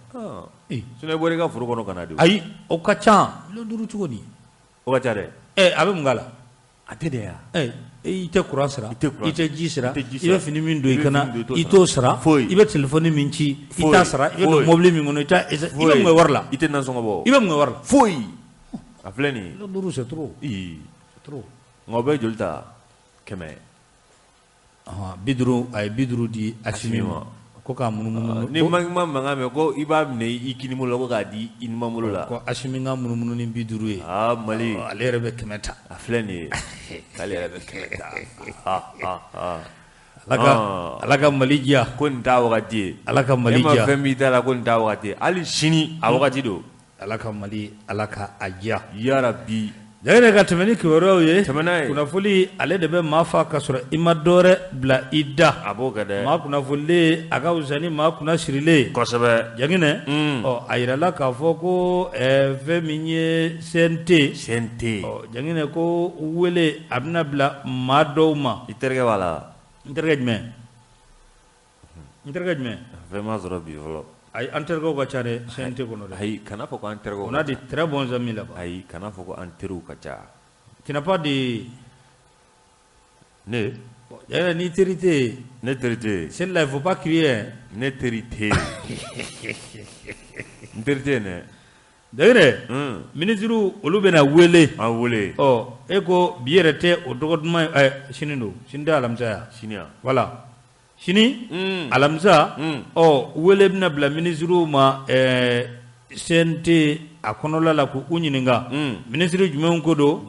sinon i bɔra i ka foro kɔnɔ ka na de ayi o ka ca miliyɔn 5 cogo di o ka ca dɛ a bɛ mun k'a la a tɛ de yan i tɛ courant sara i tɛ ji sara i bɛ fini min don i kan na i t'o sara i bɛ téléphone min ci i t'a sara i bɛ don mobili min kɔnɔ i t'a i bɛ mun kɛ wari la i tɛ nasɔngɔ bɔ i bɛ mun kɛ wari la foyi a filɛ nin ye miliyɔn 5 c'est trop c'est trop nka o bɛ joli ta 100 50 a ye 50 di Asimi ma Ko k'a munumunu. Ni ma mankan mɛn ko i b'a minɛ i kinibolo la ko k'a di i numanbolo la. Ko Asimi ka munumunu ni 50 ye. Aa Mali. Ale yɛrɛ bɛ 100 ta. A filɛ nin ye. K'ale yɛrɛ bɛ 100 ta. Ala ka Mali diya. Ko nin t'a wagati ye. Ala ka Mali diya. E ma fɛn b'i da la ko nin t'a wagati ye. Hali sini a wagati don. Ala ka Mali, Ala ka a diya. Yarabi. Jaginɛ ka tɛmɛ ni kibaruyaw ye. Tɛmɛ n'a ye. Kunnafoli ale de bɛ maa fa ka sɔrɔ i ma dɔ bila i da. A b'o kɛ dɛ. Maa kunnafolilen a ka fisa ni maa kunnasirilen. Kosɛbɛ. Jaginɛ. Ɔ a yirala k'a fɔ ko fɛn min ye CNT. CNT. Ɔ Jaginɛ ko wele a bɛna bila maa dɔw ma. I terikɛ b'a la. N terikɛ jumɛn? N terikɛ jumɛn? Fɛn ma sɔrɔ bi fɔlɔ. Ayi an terikɛw ka ca dɛ CNT kɔnɔ dɛ. Ayi kana fɔ ko an terikɛw. On a de très bons amis là-bas. Ayi kana fɔ ko an teriw ka ca. Tu n'as pas de. Ne. Bon, ni teri tɛ yen. Ne teri tɛ yen. Celle-là il faut pas crier. Ne teri tɛ yen. N teri tɛ yen dɛ. Jaginɛ. Ministre olu bɛna wele. An wele. Ɔ e ko bi yɛrɛ tɛ o dɔgɔ duman ye sini don sini tɛ alamisa ye. Sini wa. Voilà. Sini alamisa ɔ wele bɛna bila minisiriw ma CNT a kɔnɔla la k'u ɲininka minisiri jumɛnw ko don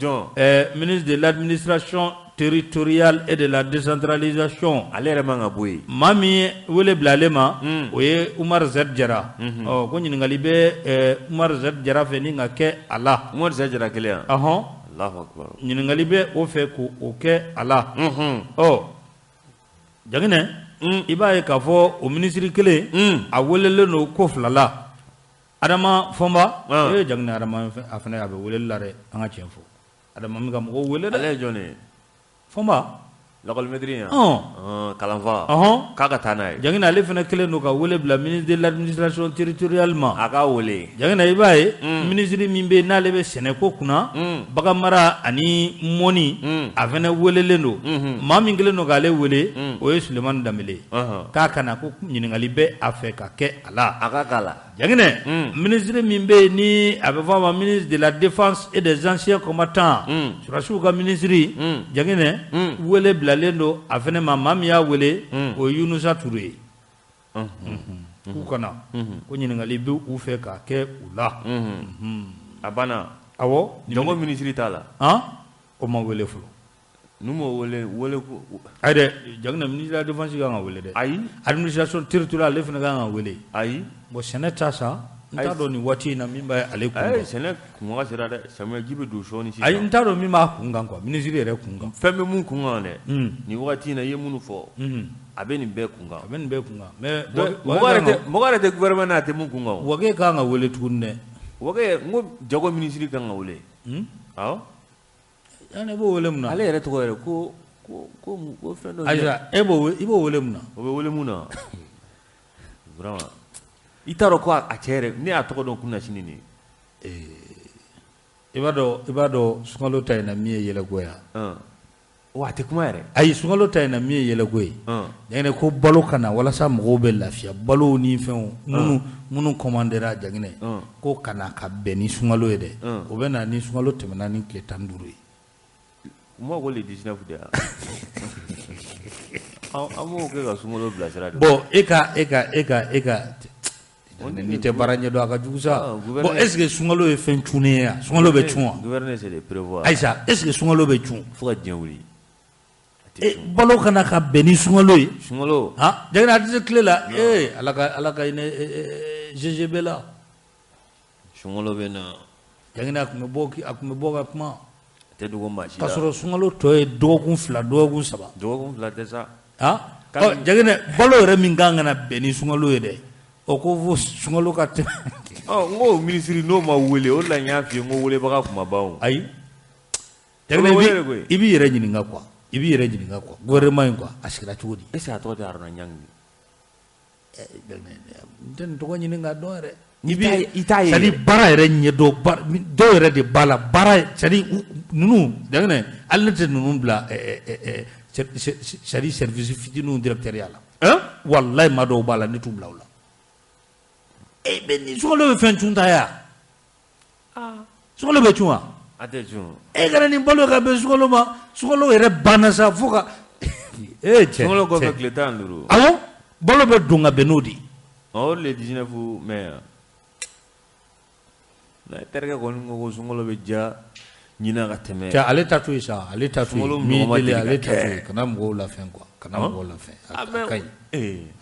ministre de l'administration territoriale et de la décentralisation ale yɛrɛ man ka bɔ yen maa min ye wele bila ale ma o ye Umaru Zɛri Jara ɔ ko ɲininkali bɛ Umaru Zɛri Jara fɛ ni ka kɛ a la. Umaru Zɛri Jara kelen yan. Ɔhɔn. Alahu akibaru. Ɲininkali bɛ o fɛ k'o kɛ a la. Ɔ Jaginɛ. I b'a ye k'a fɔ o minisiri kelen a welelen don ko fila la Adama Fɔnba ee Jaginɛ Adama a fana a bɛ weleli la dɛ an ka tiɲɛ fɔ Adama bɛ ka mɔgɔw wele dɛ. Ale ye jɔn ye? Fɔnba. Lakɔlimɛtiri in wa? Kalanfa. Ɔhɔn. K'a ka taa n'a ye. Jaginɛ ale fana kelen don ka wele bila ministre de l'administration territoriale ma. A k'a wele. Jaginɛ i b'a ye minisiri min bɛ yen n'ale bɛ sɛnɛko kunna. Bagan mara ani mɔni. A fana welelen don. Maa min kelen don k'ale wele. O ye Sulemani Danbele ye. K'a ka na ko ɲininkali bɛ a fɛ ka kɛ a la. A ka k'a la. Jaginɛ minisiri min bɛ yen ni a bɛ fɔ a ma ministre de la défense et des anciens combattants. Sɔrɔdasiw ka minisiri. Jaginɛ wele bilalen don a fana ma maa min y'a wele o ye Yunusa Ture ye. K'u ka na ko ɲininkali bɛ u fɛ ka kɛ u la. A banna. Awɔ. Jago minisiri t'a la. O ma wele fɔlɔ. N'u m'o wele ko. Ayi dɛ Jaginɛ ministre de la défense kan ka wele dɛ. Ayi. Administration territoriale ale fana kan ka wele. Ayi. Bon sɛnɛ ta sa. N t'a dɔn nin waati in na min b'a ale kun kan. Ayi sɛnɛ kunkan sera dɛ samiya ji bɛ don sɔɔni sisan. Ayi n t'a dɔn min b'a kun kan quoi minisiri yɛrɛ kun kan. Fɛn bɛ mun kun kan dɛ. Nin waati in na i ye minnu fɔ. A bɛ nin bɛɛ kun kan. A bɛ nin bɛɛ kun kan mais. Mɔgɔ yɛrɛ tɛ gouvernement na a tɛ mun kun kan o. Wage kan ka wele tuguni dɛ. Wage n ko jago minisiri kan ka wele. Awɔ. Yanni e b'o wele mun na. Ale yɛrɛ tɔgɔ yɛrɛ ko ko ko fɛn dɔ. Ayisa e b'o i b'o wele mun na. O bɛ wele mun na. Vraiment. I t'a dɔn ko a cɛ yɛrɛ ne y'a tɔgɔ dɔn kun na sini nin ye. I b'a dɔn sunkalo ta in na min ye yɛlɛko ye wa a tɛ kuma yɛrɛ. Ayi sunkalo ta in na min ye yɛlɛko ye. Jaginɛ ko balo ka na walasa mɔgɔw bɛ lafiya balo ni fɛnw minnu commandera Jaginɛ ko ka na ka bɛn ni sunkalo ye dɛ. O bɛ na ni sunkalo tɛmɛna ni tile 15 ye. U ma ko le 19 de yan. An b'o kɛ ka sunkalo bilasira de. Bon e ka n'i tɛ baara ɲɛdɔn a ka jugu sa. Bon est ce que sunkalo ye fɛn cunnen ye wa? Sunkalo bɛ cun wa? Gouverner c'est de prévoir. Ayisa est ce que sunkalo bɛ cun? Fo ka diɲɛ wuli. Balo kana ka bɛn ni sunkalo ye. Sunkalo. Jaginɛ a tɛ se tile la ee Ala ka hinɛ GGB la. Sunkalo bɛ na. Jaginɛ a tun bɛ bɔ ka kuma. A tɛ dogo maa si la. K'a sɔrɔ sunkalo tɔ ye dɔgɔkun 2 dɔgɔkun 3. Dɔgɔkun 2 tɛ sa. Ɔ Jaginɛ balo yɛrɛ min kan ka na bɛn ni sunkalo ye dɛ. O ko fo sunkalo ka tɛmɛ. Ɔ n ko minisiri n'o ma wele o de la n y'a f'i ye n ko welebaga kun ma ban o. Ayi. Jaginɛ i b'i yɛrɛ ɲininka quoi. I b'i yɛrɛ ɲininka quoi gouvernement in quoi a sigira cogo di. Est ce que a tɔgɔ tɛ Haruna Ɲangi? N tɛ nin tɔgɔ ɲini k'a dɔn yɛrɛ. I t'a ye. C'est à dire baara yɛrɛ ɲɛdɔn dɔw yɛrɛ de b'a la baara c'est à dire ninnu Jaginɛ hali ne tɛ ninnu bila c'est à dire service fitininw directeur ya la. Walayi maa dɔw b'a la ne t'u bila o la. Ni sunkalo bɛ fɛn cun ta ya? Sunkalo bɛ cun wa? A tɛ cun. E kana nin balo ka bɛn sunkalo ma sunkalo yɛrɛ banna sa fo ka cɛ. Sunkalo kɔfɛ tile 15. Awɔ. Balo bɛ don ka bɛn n'o de ye. O le 19 mai na terikɛ kɔni ko ko sunkalo bɛ diya ɲinan ka tɛmɛ. Cɛ ale ta to yen sa, ale ta to yen. Min deli ale ta to yen, kana mɔgɔw lafɛn quoi, kana mɔgɔw lafɛn. A ka ɲi,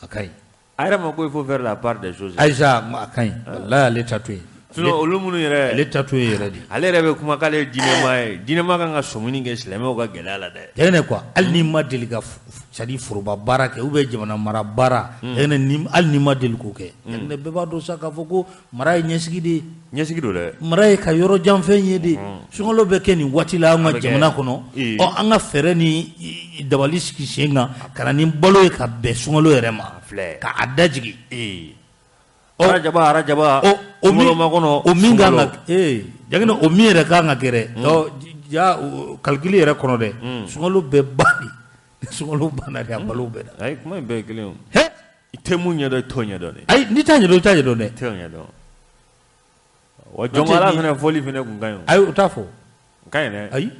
a ka ɲi. A yɛrɛ ma ko il faut faire la part des choses. Ayisa a ka ɲi, walahi ale ta to yen. Sinon olu minnu yɛrɛ, ale ta to yen yɛrɛ de. Ale yɛrɛ bɛ kuma k'ale ye diinɛmaa ye, diinɛmaa kan ka sɔmini kɛ silamɛw ka gɛlɛya la dɛ. Jɛnɛ quoi, hali n'i ma deli ka c'est à dire foroba baara kɛ ou bien jamana mara baara, Jɛnɛ ni hali n'i ma deli k'o kɛ, Jɛnɛ bɛɛ b'a dɔn sa k'a fɔ ko mara ye ɲɛsigi de ye. Ɲɛsigi don dɛ. Mara ye ka yɔrɔ janfɛn ye de. Sunkalo bɛ kɛ nin waati la an ka jamana kɔnɔ, ɔ an ka fɛɛrɛ ni dabali sigi sen kan ka na ni balo ye ka bɛn sunkalo yɛrɛ ma, k'a dajigin. Arajaba arajaba o min kan ka Jɛnɛ o min yɛrɛ kan ka kɛ dɛ, ja calcul yɛrɛ kɔnɔ dɛ, sunkalo bɛɛ ban de, sunkalo banna de a balo bɛɛ la. Ayi kuma in bɛɛ ye kelen o. I tɛ mun ɲɛdɔn i t'o ɲɛdɔn dɛ. Ayi n'i t'a ɲɛdɔn i t'a ɲɛdɔn dɛ. I t'o ɲɛdɔn. Wa jɔnkala fana fɔli fana kun ka ɲi o. Ayi o t'a fɔ. O ka ɲi dɛ. Ayi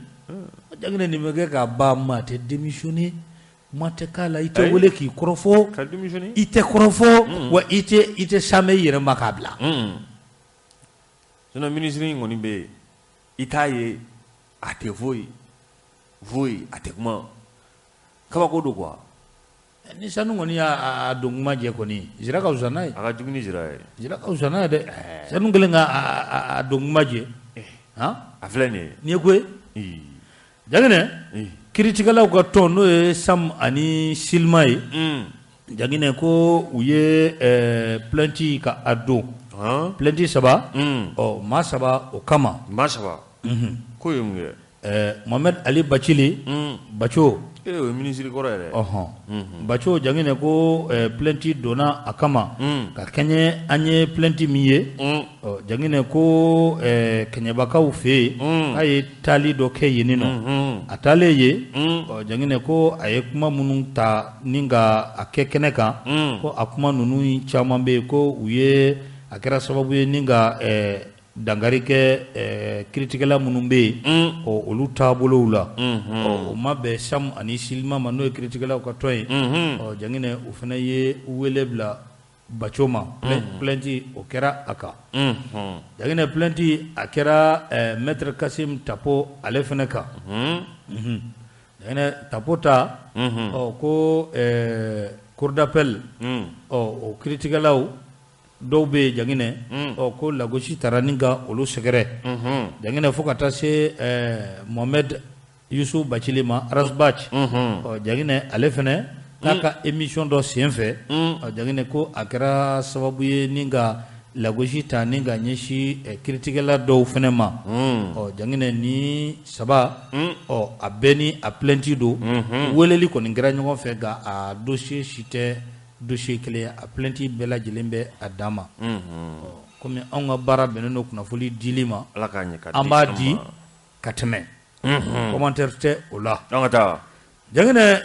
Jɛnɛ nin bɛ kɛ ka ban maa tɛ démissionner. Kuma tɛ k'a la, i tɛ wele k'i kɔrɔfɔ, i tɛ kɔrɔfɔ, wa i tɛ samɛ i yɛrɛ ma k'a bila. Sinon ministre in kɔni bɛ yen, i t'a ye, a tɛ foyi foyi, a tɛ kuma, kabako don quoi. Ni sanu kɔni y'a don kuma jɛ kɔni, zira ka fisa n'a ye. A ka jugu ni zira ye. Zira ka fisa n'a ye dɛ. Sanu kɛlen ka a don kuma jɛ. Han? A filɛ nin ye. Nin ye ko ye. Jaginɛ, kiiritigɛlaw ka tɔn n'o ye SAM ani SYLIMA ye, Jaginɛ ko u ye plainte ka a don, plainte 3, ɔ maa 3 o kama. Maa 3? K'o ye mun kɛ? Mohamed Ali Bacili, Baco. O ye ministre kɔrɔ yɛrɛ. Ɔhɔn, Baco Jaginɛ ko plainte donna a kama ka kɛɲɛ an ye plainte min ye, ɔ Jaginɛ ko Kɛɲɛbakaw fɛ yen, k'a ye taali dɔ kɛ yen nɔ, a taalen yen, ɔ Jaginɛ ko a ye kuma minnu ta ni ka a kɛ kɛnɛ kan, ko a kuma ninnu caman bɛ yen ko u ye a kɛra sababu ye ni ka dankari kɛ kiiritigɛla minnu bɛ yen, ɔ olu taabolow la, ɔ o ma bɛn SAM ani SYLIMA ma n'o ye kiiritigɛlaw ka tɔn ye, ɔ Jaginɛ o fana ye wele bila Baco ma, plainte o kɛra a kan. Jaginɛ plainte a kɛra maître Kassim Tapo ale fana kan. Jaginɛ Tapo ta, ɔ ko cour d'appel, ɔ o kiiritigɛlaw dɔw bɛ yen Jaginɛ, ɔ ko lagosi taara ni ka olu sɛgɛrɛ. Jaginɛ fo ka taa se Mohamed Youssouf Bacili ma, Ras Bath, ɔ Jaginɛ ale fana k'a ka émission dɔ senfɛ, ɔ Jaginɛ ko a kɛra sababu ye ni ka lagosi ta ni ka ɲɛsin kiiritigɛla dɔw fana ma. Ɔ Jaginɛ ni 3, ɔ a bɛɛ ni a plainte don, weleli kɔni kɛra ɲɔgɔn fɛ nka a dossier si tɛ dossier kelen, a plainte bɛɛ lajɛlen bɛ a dan ma. Komi anw ka baara bɛnnen don kunnafoni dili ma, an b'a di ka tɛmɛ, commentaire tɛ o la. An ka taa Jaginɛ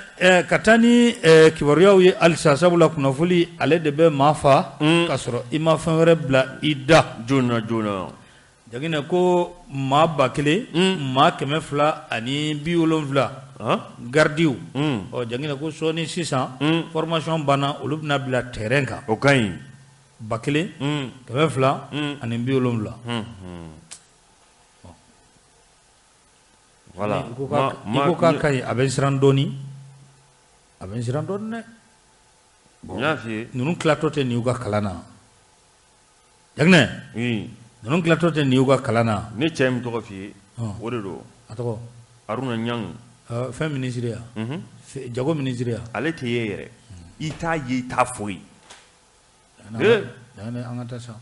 ka taa ni kibaruyaw ye halisa, sabula kunnafoni ale de bɛ maa fa k'a sɔrɔ i ma fɛn wɛrɛ bila i da. Joona joona. Jaginɛ ko maa 1000, maa 270 gardiw, ɔ Jaginɛ ko sɔɔni sisan formation banna, olu bɛna bila terrain kan. O ka ɲi. 1000, 270. Voilà. I ko k'a ka ɲi, a bɛ n siran dɔɔni, a bɛ n siran dɔɔni dɛ. N y'a f'i ye. Ninnu tilatɔ tɛ nin y'u ka kalan na. Jaginɛ. Ninnu tilatɔ tɛ nin y'u ka kalan na. Ne cɛ min tɔgɔ f'i ye, o de don. A tɔgɔ? Haruna Ɲang. Fɛn ministre ya? Jago ministre ya? Ale tɛ ye yɛrɛ. I t'a ye, i t'a foyi. Jaginɛ an ka taa sa.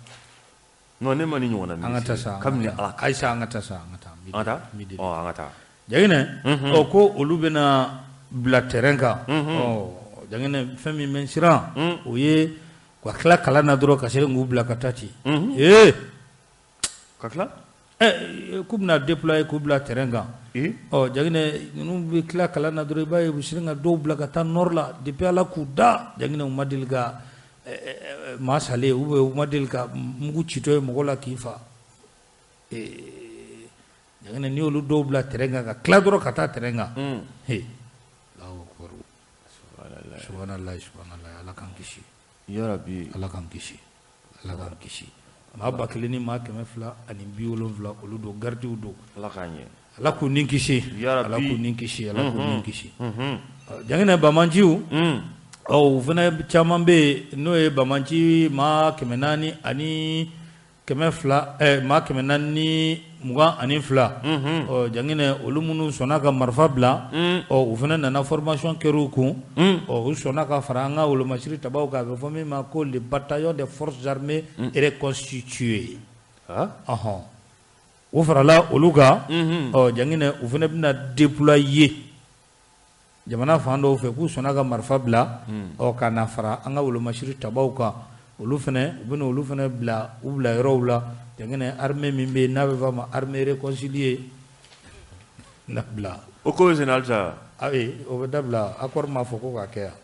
Non, ne ma ni ɲɔgɔnna ministre. An ka taa sa. Kabini Ala. Ayisa an ka taa sa, an ka taa. An ka taa? Ɔ an ka taa. Jaginɛ, ɔ ko olu bɛna bila terrain kan. Ɔ Jaginɛ fɛn min bɛ n siran, o ye ka tila kalan na dɔrɔn ka se k'u bila ka taa ten. Ee! Ka tila? K'u bɛna déployer k'u bila terrain kan. Ɔ Jaginɛ ninnu bɛ tila kalan na dɔrɔn i b'a ye u bɛ siran ka dɔw bila ka taa nord la depuis Ala k'u da, Jaginɛ u ma deli ka maa salen ou bien u ma deli ka mugu citɔ ye mɔgɔ la k'i fa. Jaginɛ n'i y'olu dɔw bila terrain kan ka tila dɔrɔn ka taa terrain kan. He! Alahu akibaru. Subhanallah, subhanallah. Ala k'an kisi. Ya Rabbi. Ala k'an kisi. Ala k'an kisi. Maa 1000 ni maa 270 olu don, gardiw don. Ala k'an ɲɛ. Ala k'u ni kisi. Ya Rabbi. Ala k'u ni kisi. Ala k'u ni kisi. Janginɛ bamanciw. Ɔ u fana caman bɛ yen n'o ye bamanci maa 400 ani 200 maa 422. Ɔ Janginɛ olu minnu sɔnna ka marifa bila. Ɔ u fana nana formation kɛr'u kun. Ɔ u sɔnna ka fara an ka wolomasiri tabaw kan, a bɛ fɔ min ma ko le bataillon des forces armées reconstituées. Ɔhɔn. O farala olu kan. Ɔ Janginɛ u fana bɛna déployer jamana fan dɔw fɛ k'u sɔnna ka marifa bila. Ɔ ka na fara an ka wolomasiri tabaw kan, olu fana u bɛna olu fana bila u bila yɔrɔw la. Janginɛ armée min bɛ yen n'a bɛ fɔ a ma armée réconciliée na bila. O ko bɛ sen halisa. Ayi, o bɛ dabila, accord m'a fɔ ko k'a kɛ yan.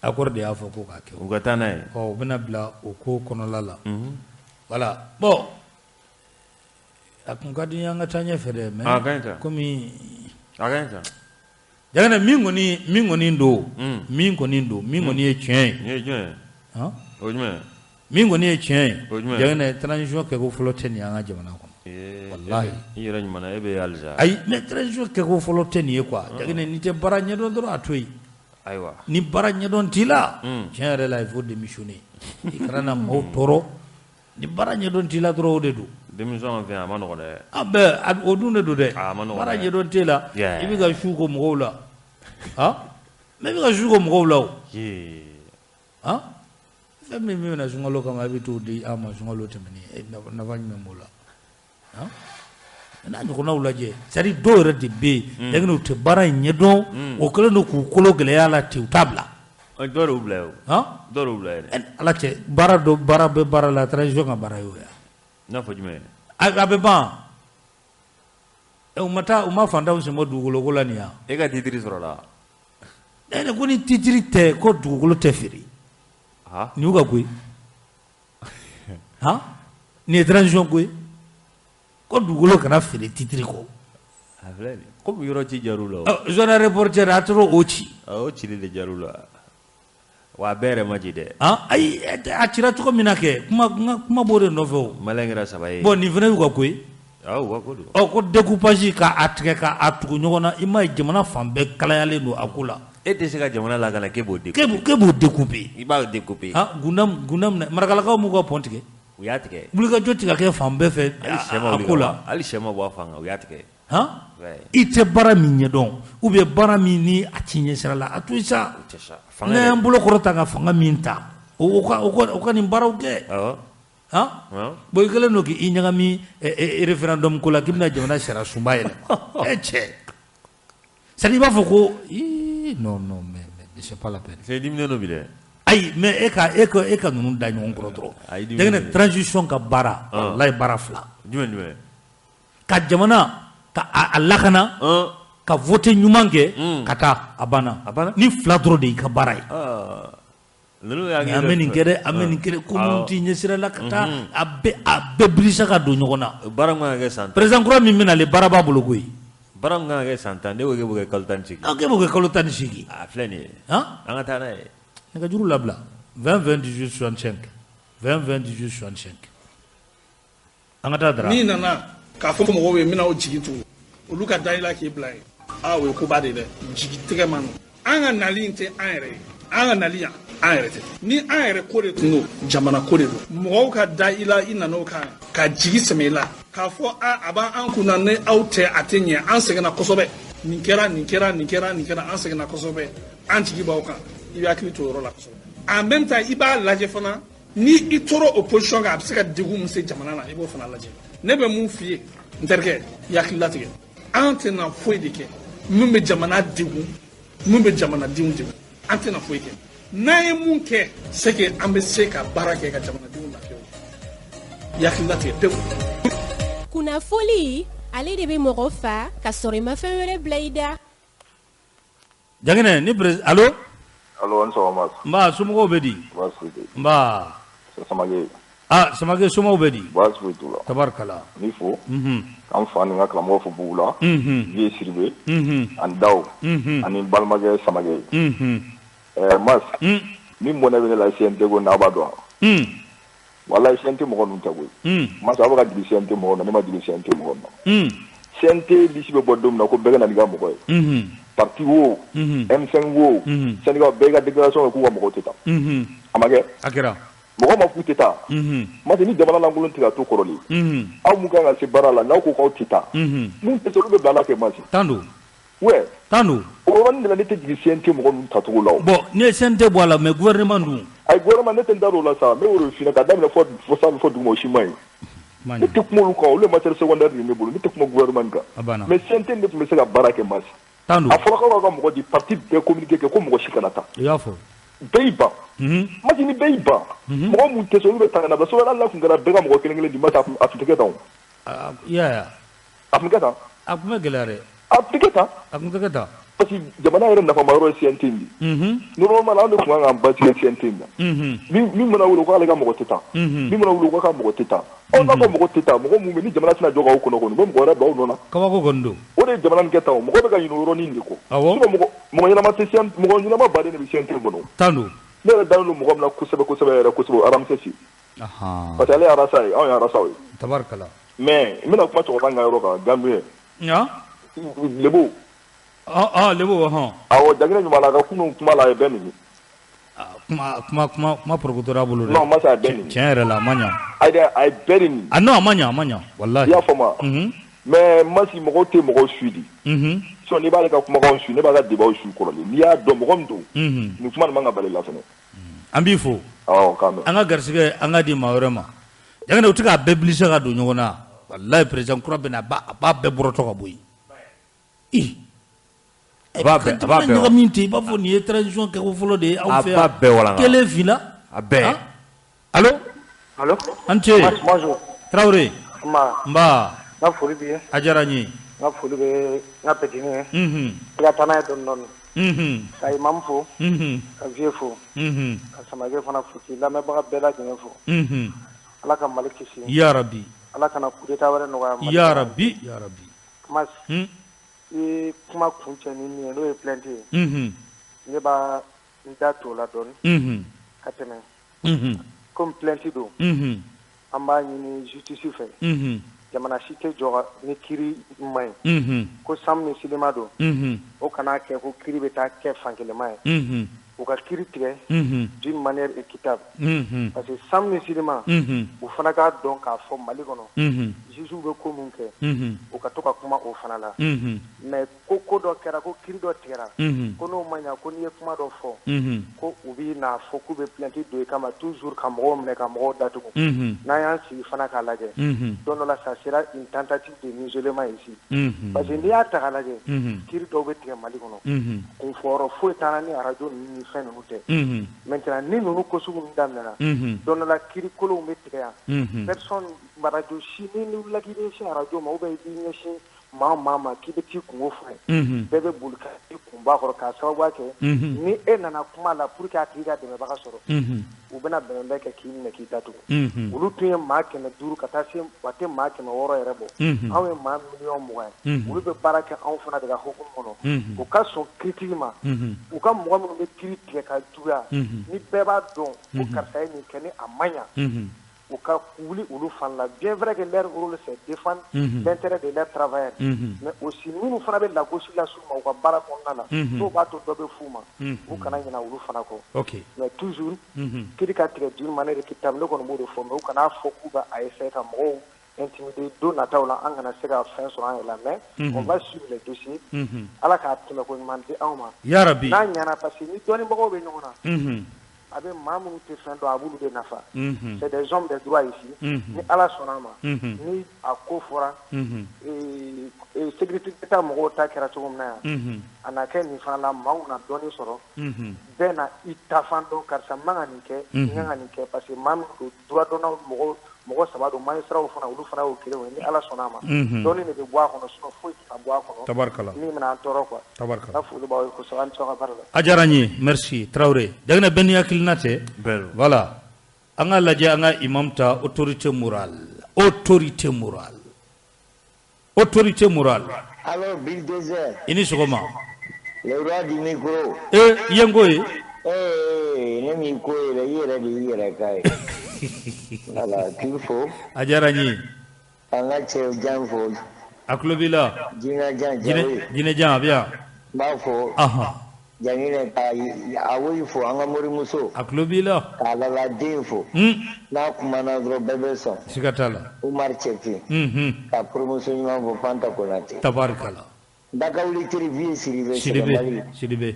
Accord de y'a fɔ ko k'a kɛ. U ka taa n'a ye. Ɔ u bɛna bila o ko kɔnɔla la. Voilà, bon a kun ka di an ka taa ɲɛfɛ dɛ, mais komi. A ka ɲi sa. Janginɛ min kɔni don, min kɔni ye tiɲɛ ye. Nin ye jumɛn ye? O ye jumɛn ye? Min kɔni ye tiɲɛ ye. O ye jumɛn ye? Janginɛ transition kɛko fɔlɔ tɛ nin ye an ka jamana kɔnɔ. Walahi. I yɛrɛ ɲuman na, e bɛ halisa. Ayi, mais transition kɛko fɔlɔ tɛ nin ye quoi. Janginɛ n'i tɛ baara ɲɛdɔn dɔrɔn a to yen. Ayiwa. Ni baara ɲɛdɔn t'i la. Tiɲɛ yɛrɛ la il faut démissionner. I kana na maaw tɔɔrɔ. Ni baara ɲɛdɔn t'i la dɔrɔn o de don. Démission an fɛ yan a ma nɔgɔn dɛ. A bɛɛ o dun de don dɛ. A ma nɔgɔn dɛ. Baara ɲɛdɔn t'e la. I bɛ ka su ko mɔgɔw la. Mais i bɛ ka su ko mɔgɔw la o. Fɛn min bɛna sunkalo kama i bɛ t'o di an ma sunkalo tɛmɛnen, nafa jumɛn b'o la? N'a ɲɔgɔnnaw lajɛ, c'est à dire dɔw yɛrɛ de bɛ yen, Janginɛ u tɛ baara in ɲɛdɔn, o kɛlen don k'u kolo gɛlɛya la ten, u t'a bila. Dɔw de y'u bila yen o. Dɔw de y'u bila yen dɛ. Ala cɛ, baara dɔ baara bɛ baara la, transition ka baara y'o ye. N'a fɔ jumɛn? A bɛ ban. U ma taa, u ma fantanw sen bɔ dugukolo ko la nin ya. E ka titre sɔrɔ la. Ne ko ni titre tɛ ko dugukolo tɛ feere. Nin y'u ka ko ye. Nin ye transition ko ye. Ko dugukolo kana feere titre kɔ. A filɛ nin ye. Komi yɔrɔ ci jar'u la o. Zone reporter a taara o ci. O cili de jar'u la. Wa a bɛɛ yɛrɛ ma ci dɛ. Ayi, a cira cogo min na kɛ, kuma b'o de nɔfɛ o. Malien kɛra saba ye. Bon nin fana y'u ka ko ye. Awɔ, u ka ko don. Ɔ ko découpage k'a tigɛ k'a tugu ɲɔgɔn na, i m'a ye jamana fan bɛɛ kalayalen don a ko la. E tɛ se ka jamana lakana k'e b'o découper. K'e b'o découper. I b'a découper. Gundam Marakalakaw m'u ka pont tigɛ. U y'a tigɛ. Wulikajɔ tigɛ ka kɛ fan bɛɛ fɛ a ko la. Hali sɛ ma bɔ a fan kan, u y'a tigɛ. I tɛ baara min ɲɛdɔn ou bien baara min ni a ti ɲɛ sira la, a to yen sa. N'an y'an bolo kɔrɔta ka fanga min ta, o ka nin baaraw kɛ. Bon i kɛlen don k'i ɲagami référendum ko la k'i bɛna jamana sariya sunba yɛlɛma. E cɛ. C'est à dire i b'a fɔ ko non non mais c'est pas la peine. C'est diminen don bi dɛ. Ayi, mais e ka ninnu da ɲɔgɔn kɔrɔ dɔrɔn. Janginɛ transition ka baara, walahi baara fila. Jumɛn? Ka jamana ka a lakana, ka vote ɲuman kɛ, ka taa a banna. Ni fila dɔrɔn de y'i ka baara ye. An bɛ nin kɛ dɛ, an bɛ nin kɛ dɛ, ko minnu t'i ɲɛsira la ka taa a bɛɛ birisa ka don ɲɔgɔn na. Baara min kan ka kɛ san 10. Président kura min bɛ nalen baara b'a bolo koyi. Baara min kan ka kɛ san 10, ne ko k'e b'o kɛ kalo 18. K'e b'o kɛ kalo 18. A filɛ nin ye. An ka taa n'a ye. Nɛgɛjuru labila 20 20 18 65 20 20 18 65. An ka taa Dara. N'i nana k'a fɔ mɔgɔw ye n bɛna o jigi tugu, olu ka da i la k'i bila yen. O ye koba de ye dɛ, jigi tigɛ man nɔgɔn. An ka nali in tɛ an yɛrɛ ye, an ka nali yan an yɛrɛ tɛ. Ni an yɛrɛ ko de tun don, jamana ko de don. Mɔgɔw ka da i la, i nana o kan ka jigi sɛmɛ i la, k'a fɔ a b'an kunna ni aw tɛ a tɛ ɲɛ, an sɛgɛnna kosɛbɛ. Nin kɛra, nin kɛra, nin kɛra, nin kɛra, an sɛgɛnna kosɛbɛ. An jigi b'aw kan. I bɛ hakili to o yɔrɔ la kosɛbɛ. En même temps, i b'a lajɛ fana, ni i tora o position kan, a bɛ se ka degun min se jamana na, i b'o fana lajɛ. Ne bɛ mun f'i ye, n terikɛ, i hakili latigɛ. An tɛna foyi de kɛ min bɛ jamana degun, min bɛ jamanadenw degun. An tɛna foyi kɛ. N'an ye mun kɛ, c'est que an bɛ se ka baara kɛ ka jamanadenw lafiya. I hakili latigɛ pewu. Kunnafoli, ale de bɛ mɔgɔ fa ka sɔrɔ i ma fɛn wɛrɛ bila i da. Janginɛ ni président allo. Allo, an sɔgɔma. Nba, somɔgɔw bɛ di? Baasi tɛ. Nba. Samake. Ah, Samakɛ, somaw bɛ di? Baasi foyi t'u la. Tabarikala. N b'i fo. K'an fa ni n ka karamɔgɔ fo Bugu la. Vieux Sidibe. Ani Dawu. Ani n balimakɛ Samakɛ. Ɛɛ Mas. Min bɔnɛ bɛ ne la CNT ko in na, aw b'a dɔn wa? Walayi CNT mɔgɔ ninnu tɛ koyi. Mas, aw bɛ ka jigin CNT mɔgɔw na, ne ma jigin CNT mɔgɔw na. CNT liste bɛ bɔ don min na ko bɛɛ ka na n'i ka mɔgɔ ye. Parti wo, M5 wo, syndicat bɛɛ ka déclaration kɛ k'u ka mɔgɔw tɛ taa. A ma kɛ? A kɛra. Mɔgɔ ma f'u tɛ taa. Mas, ni jamana lankolon tɛ ka to kɔrɔlen. Aw mun kan ka se baara la, n'aw ko k'aw tɛ taa. Mun tɛ se, olu bɛ bila la kɛ Mas. Tan don. Ouais. Tan don. O yɔrɔnin de la ne tɛ jigin CNT mɔgɔ ninnu tacogo la o. Bon, n'i ye CNT bɔ a la, mais gouvernement dun? Ayi, gouvernement ne tɛ n da don o la sa, n bɛ o de f'i ɲɛna k'a daminɛ fɔ sanfɛ fɔ duguma o si man ɲi. Ne tɛ kuma olu kan, olu ye matière secondaire de ye ne bolo, ne tɛ kuma gouvernement kan. A banna. Mais CNT de tun bɛ se ka baara kɛ Mas. Tan don. A fɔra k'aw ka mɔgɔ di, parti bɛɛ communiqué kɛ ko mɔgɔ si kana taa. I y'a fɔ. Bɛɛ y'i ban. Mas, ni bɛɛ y'i ban. Mɔgɔ mun tɛ se, olu bɛ ta ka na bila. Sinon hali n'a tun kɛra bɛɛ ka mɔgɔ kelen kelen di Mas, a tun tɛ kɛ tan o. I y'a ye wa? A tun bɛ kɛ tan. A tun bɛ gɛlɛya dɛ. A tun tɛ kɛ tan. A tun tɛ kɛ tan. Parce que jamana yɛrɛ nafama yɔrɔ ye CNT in de ye. Normalement anw de tun kan k'an basigi CNT in na. Min mana wuli ko k'ale ka mɔgɔ tɛ taa. Min mana wuli ko k'a ka mɔgɔ tɛ taa. Aw n'a ka mɔgɔ tɛ taa, mɔgɔ mun bɛ ni jamana tɛna jɔ k'aw kɔnɔ kɔni, u bɛ mɔgɔ wɛrɛ bila aw nɔ na. Kabako kɔni don. O de ye jamana nin kɛ tan o, mɔgɔ bɛ ka ɲinɛ o yɔrɔnin de kɔ. Awɔ. Sinon mɔgɔ ɲɛnama tɛ CNT, mɔgɔ ɲɛnama baden de bɛ CNT kɔnɔ. Tan don. Ne yɛrɛ dalen don mɔgɔ min na kosɛbɛ kosɛbɛ yɛrɛ kosɛbɛ, Ramsès. Parce que ale ye arasa ye, anw ye arasaw ye. Tabarikala. Mais n bɛna kuma cɛkɔrɔba in ka yɔrɔ kan, Gambien. Ɲa? Lebo. Lebo, hɔn. Awɔ, Jaginɛ ɲuman la, a ka kunun kuma la, a ye bɛɛ neni. Kuma porokotora bolo dɛ. Non, Masa, a ye bɛɛ neni. Tiɲɛ yɛrɛ la, a ma ɲa. Ayi dɛ, a ye bɛɛ de neni. Ah non, a ma ɲa, a ma ɲa, walahi. I y'a faamu wa? Mais Masi, mɔgɔw tɛ mɔgɔw suit de. Sinon n'i b'ale ka kumakanw suit, ne b'a ka débat suit kɔrɔlen. N'i y'a dɔn mɔgɔ min don, nin kuma nin man ka bali la fɛnɛ. An b'i fo. Awɔ, k'an bɛn. An ka garisɛgɛ, an ka di maa wɛrɛ ma. Jaginɛ, u tɛ k'a bɛɛ bilisi ka don ɲɔgɔn na. Walahi, président kura bɛ na, a b'a bɛɛ bɔrɔtɔ ka bɔ yen. Ih. A b'a bɛɛ ɲagami ten, i b'a fɔ nin ye transition kɛko fɔlɔ de ye anw fɛ yan. A b'a bɛɛ walanga. Kelen fila. A bɛɛ. Allo? Allo? An ce. Bonjour. Tarawele. Nba. Nba. N ka foli b'i ye. A diyara n ye. N ka foli bɛ n ka petit ye. I ka taa n'a ye dɔɔni dɔɔni. Ka imam fo. Ka vieux fo. Ka Samakɛ fana fo k'i lamɛnbaga bɛɛ lajɛlen fo. Ala ka Mali kisi. Ya Rabi. Ala kana coup d'État wɛrɛ nɔgɔya Mali. Ya Rabi. Ya Rabi. Mas. I ye kuma kuncɛ ni min ye, n'o ye plainte ye. Ne b'a n da t'o la dɔɔni. Ka tɛmɛ. Comme plainte don. An b'a ɲini justice fɛ. Jamana si tɛ jɔ ni kiiri man ɲi. Ko Sam ni Silima don. O kana kɛ ko kiiri bɛ taa kɛ fankelenma ye. U ka kiiri tigɛ d'une manière équitable. Parce que Sam ni Silima, u fana k'a dɔn k'a fɔ Mali kɔnɔ. Juges bɛ ko min kɛ. U ka to ka kuma o fana la. Mais ko dɔ kɛra, ko kiiri dɔ tigɛra. Ko n'o ma ɲa, ko n'i ye kuma dɔ fɔ. Ko u bɛ n'a fɔ k'u bɛ plainte don i kama toujours ka mɔgɔw minɛ ka mɔgɔw datugu. N'an y'an sigi fana k'a lajɛ. Don dɔ la ça sera une tentative de musulman ici. Parce que n'i y'a ta k'a lajɛ. Kiiri dɔw bɛ tigɛ Mali kɔnɔ. Kunfɔyɔrɔ foyi t'an na ni radio ninnu ni fɛn ninnu tɛ. Maintenant ni ninnu ko sugu ninnu daminɛna. Don dɔ la kiiri kolonw bɛ tigɛ yan. Personne radio si ni wulila k'i bɛ ɲɛsin radio ma ou bien i b'i ɲɛsin maa o maa ma k'i bɛ t'i kungo fɔ ye. Bɛɛ bɛ boli ka i kunba kɔrɔ k'a sababuya kɛ. Ni e nana kuma la pour que a tigi ka dɛmɛbaga sɔrɔ. U bɛna bɛnbɛn kɛ k'i minɛ k'i datugu. Olu tun ye maa 500 ka taa se a tɛ maa 600 yɛrɛ bɔ. Anw ye maa 20 miliyɔn ye. Olu bɛ baara kɛ anw fana de ka hukumu kɔnɔ. U ka sɔn critique ma. U ka mɔgɔ minnu bɛ kiiri tigɛ ka juguya. Ni bɛɛ b'a dɔn ko karisa ye nin kɛ ni a man ɲa. U ka wuli olu fana la, bien vrai que leur rôle c'est défendre l'intérêt de leurs travailleurs, mais aussi minnu fana bɛ lagosi las'u ma u ka baara kɔnɔna la, n'o b'a to dɔ bɛ f'u ma, u kana ɲinɛ olu fana kɔ. Mais toujours kiiri ka tigɛ d'une manière équitable, ne kɔni b'o de fɔ, mais u kana fɔ k'u bɛ a essayer ka mɔgɔw intimider don nataw la, an kana se ka fɛn sɔrɔ an yɛrɛ la, mais on va suivre les dossiers. Ala k'a tɛmɛ ko ɲuman di anw ma. Ya Rabi. N'a ɲɛna, parce que ni dɔnnibagaw bɛ ɲɔgɔn na. A bɛ maa minnu tɛ fɛn dɔn, a b'olu de nafa. C'est des hommes de droit ici. Ni Ala sɔnna a ma, ni a ko fɔra, sécurité d'État mɔgɔw ta kɛra cogo min na yan, a na kɛ nin fana la, maaw na dɔɔni sɔrɔ, bɛɛ na i ta fan dɔn, karisa man ka nin kɛ, n kan ka nin kɛ, parce que maa min don droit dɔnnaw mɔgɔ saba don, magistrats fana, olu fana y'o kelen ye. Ni Ala sɔnna a ma, dɔɔni de bɛ bɔ a kɔnɔ, sinon foyi tɛ ka bɔ a kɔnɔ. Tabarikala. Min bɛna an tɔɔrɔ quoi. Tabarikala. N ka foli b'aw ye kosɛbɛ, a ni ce aw ka baara la. A diyara n ye, merci Tarawele. Jaginɛ, bɛɛ n'i hakilina tɛ. Voilà. An ka lajɛ an ka imam ta autorité morale, autorité morale, autorité morale. Alors Bulldozer. I ni sɔgɔma. Le roi du micro. Ee i ye n ko ye. Ee ne m'i ko ye dɛ, i yɛrɛ de y'i yɛrɛ k'a ye. Voilà, k'i fo. A diyara n ye. K'an ka cɛ jan fo. A tulo b'i la. Jinɛjan Jawe. Jinɛjan a bɛ yan. N b'a fo. Ahan. Jaginɛ ka Awoyi fo an ka morimuso. A tulo b'i la. K'a laladen fo. N'a kumana dɔrɔn bɛɛ bɛ sɔn. Siga t'a la. Umar Cɛfin. Ka promotion ɲuman fɔ Fanta Konate. Tabarikala. Dakawuli teri Vieux Sidibe. Sidibe Sidibe.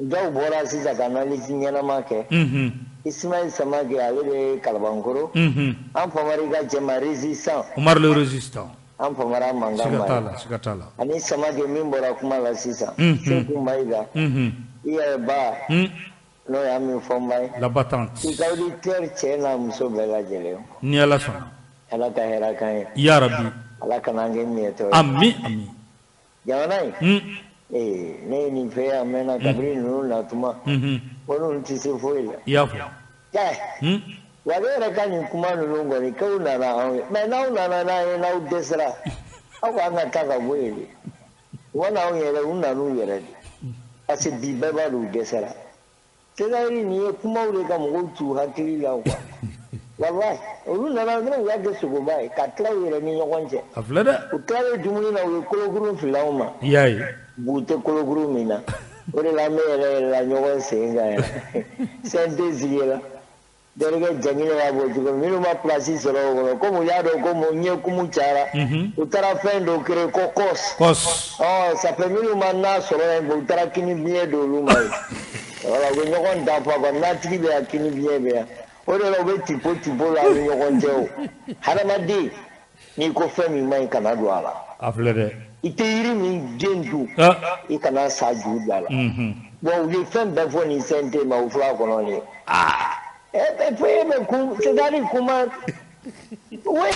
Dɔw bɔra sisan ka analyse ɲɛnama kɛ. Ismaël Samake ale de Kalabankɔrɔ. An famara ka cɛ ma résistant. Umar le résistant. An famara mankan ma. Siga t'a la, siga t'a la. Ani Samake min bɔra kuma la sisan. Seku Mayiga. I yɛrɛ ba. N'o y'a min fɔ n ba ye. La battante. I ka auditeur cɛ n'a muso bɛɛ lajɛlen. Ni Ala sɔnna. Ala ka hɛrɛ k'an ye. Ya Rabi. Ala kana an kɛ miɲɛtɔ ye. Ami ami. Jamana in. Ee ne ye nin fɛ yan mɛnna kabini ninnu natuma. Ko ninnu tɛ se foyi la. I y'a fɔ. Ɛ. Wa ne yɛrɛ ka nin kuma ninnu kɔni k'aw nana anw ye mais n'aw nana n'an ye n'aw dɛsɛra aw k'an ka taa ka bɔ yen de u ma n'anw yɛrɛ u nan'u yɛrɛ de parce que bi bɛɛ b'a dɔn u dɛsɛra c'est-à-dire nin ye kumaw de ka mɔgɔw t'u hakili la quoi walahi olu nana dɔrɔn u y'a kɛ sogoba ye ka tila u yɛrɛ ni ɲɔgɔn cɛ. A filɛ dɛ. U tilalen dumuni na u ye kolokurun fili anw ma. I y'a ye. Bu tɛ kolokurun min na o de la an bɛ yɛlɛ yɛlɛla ɲɔgɔn sen kan yɛrɛ CNT sigira. Dɔrɔkɛ Jaginɛ y'a bɔ cogo min minnu ma place sɔrɔ o kɔnɔ komi u y'a dɔn ko ɲɛkumu cayara u taara fɛn dɔ créer ko COS. COS. Ɔ ça fait minnu ma na sɔrɔ yen u taara kini biɲɛ don olu ma yen voilà u bɛ ɲɔgɔn dafa quoi natigi bɛ yan kini biɲɛ bɛ yan o de la u bɛ tipo tipo la aw ni ɲɔgɔn cɛ o hadamaden n'i ko fɛn min man ɲi kana don a la. A filɛ dɛ. I tɛ yiri min den dun i kana sa ju bila a la. Bon u ye fɛn bɛɛ fɔ nin CNT ma u filɛ a kɔnɔ nin ye. Aa. C'est-à-dire comment. Oui.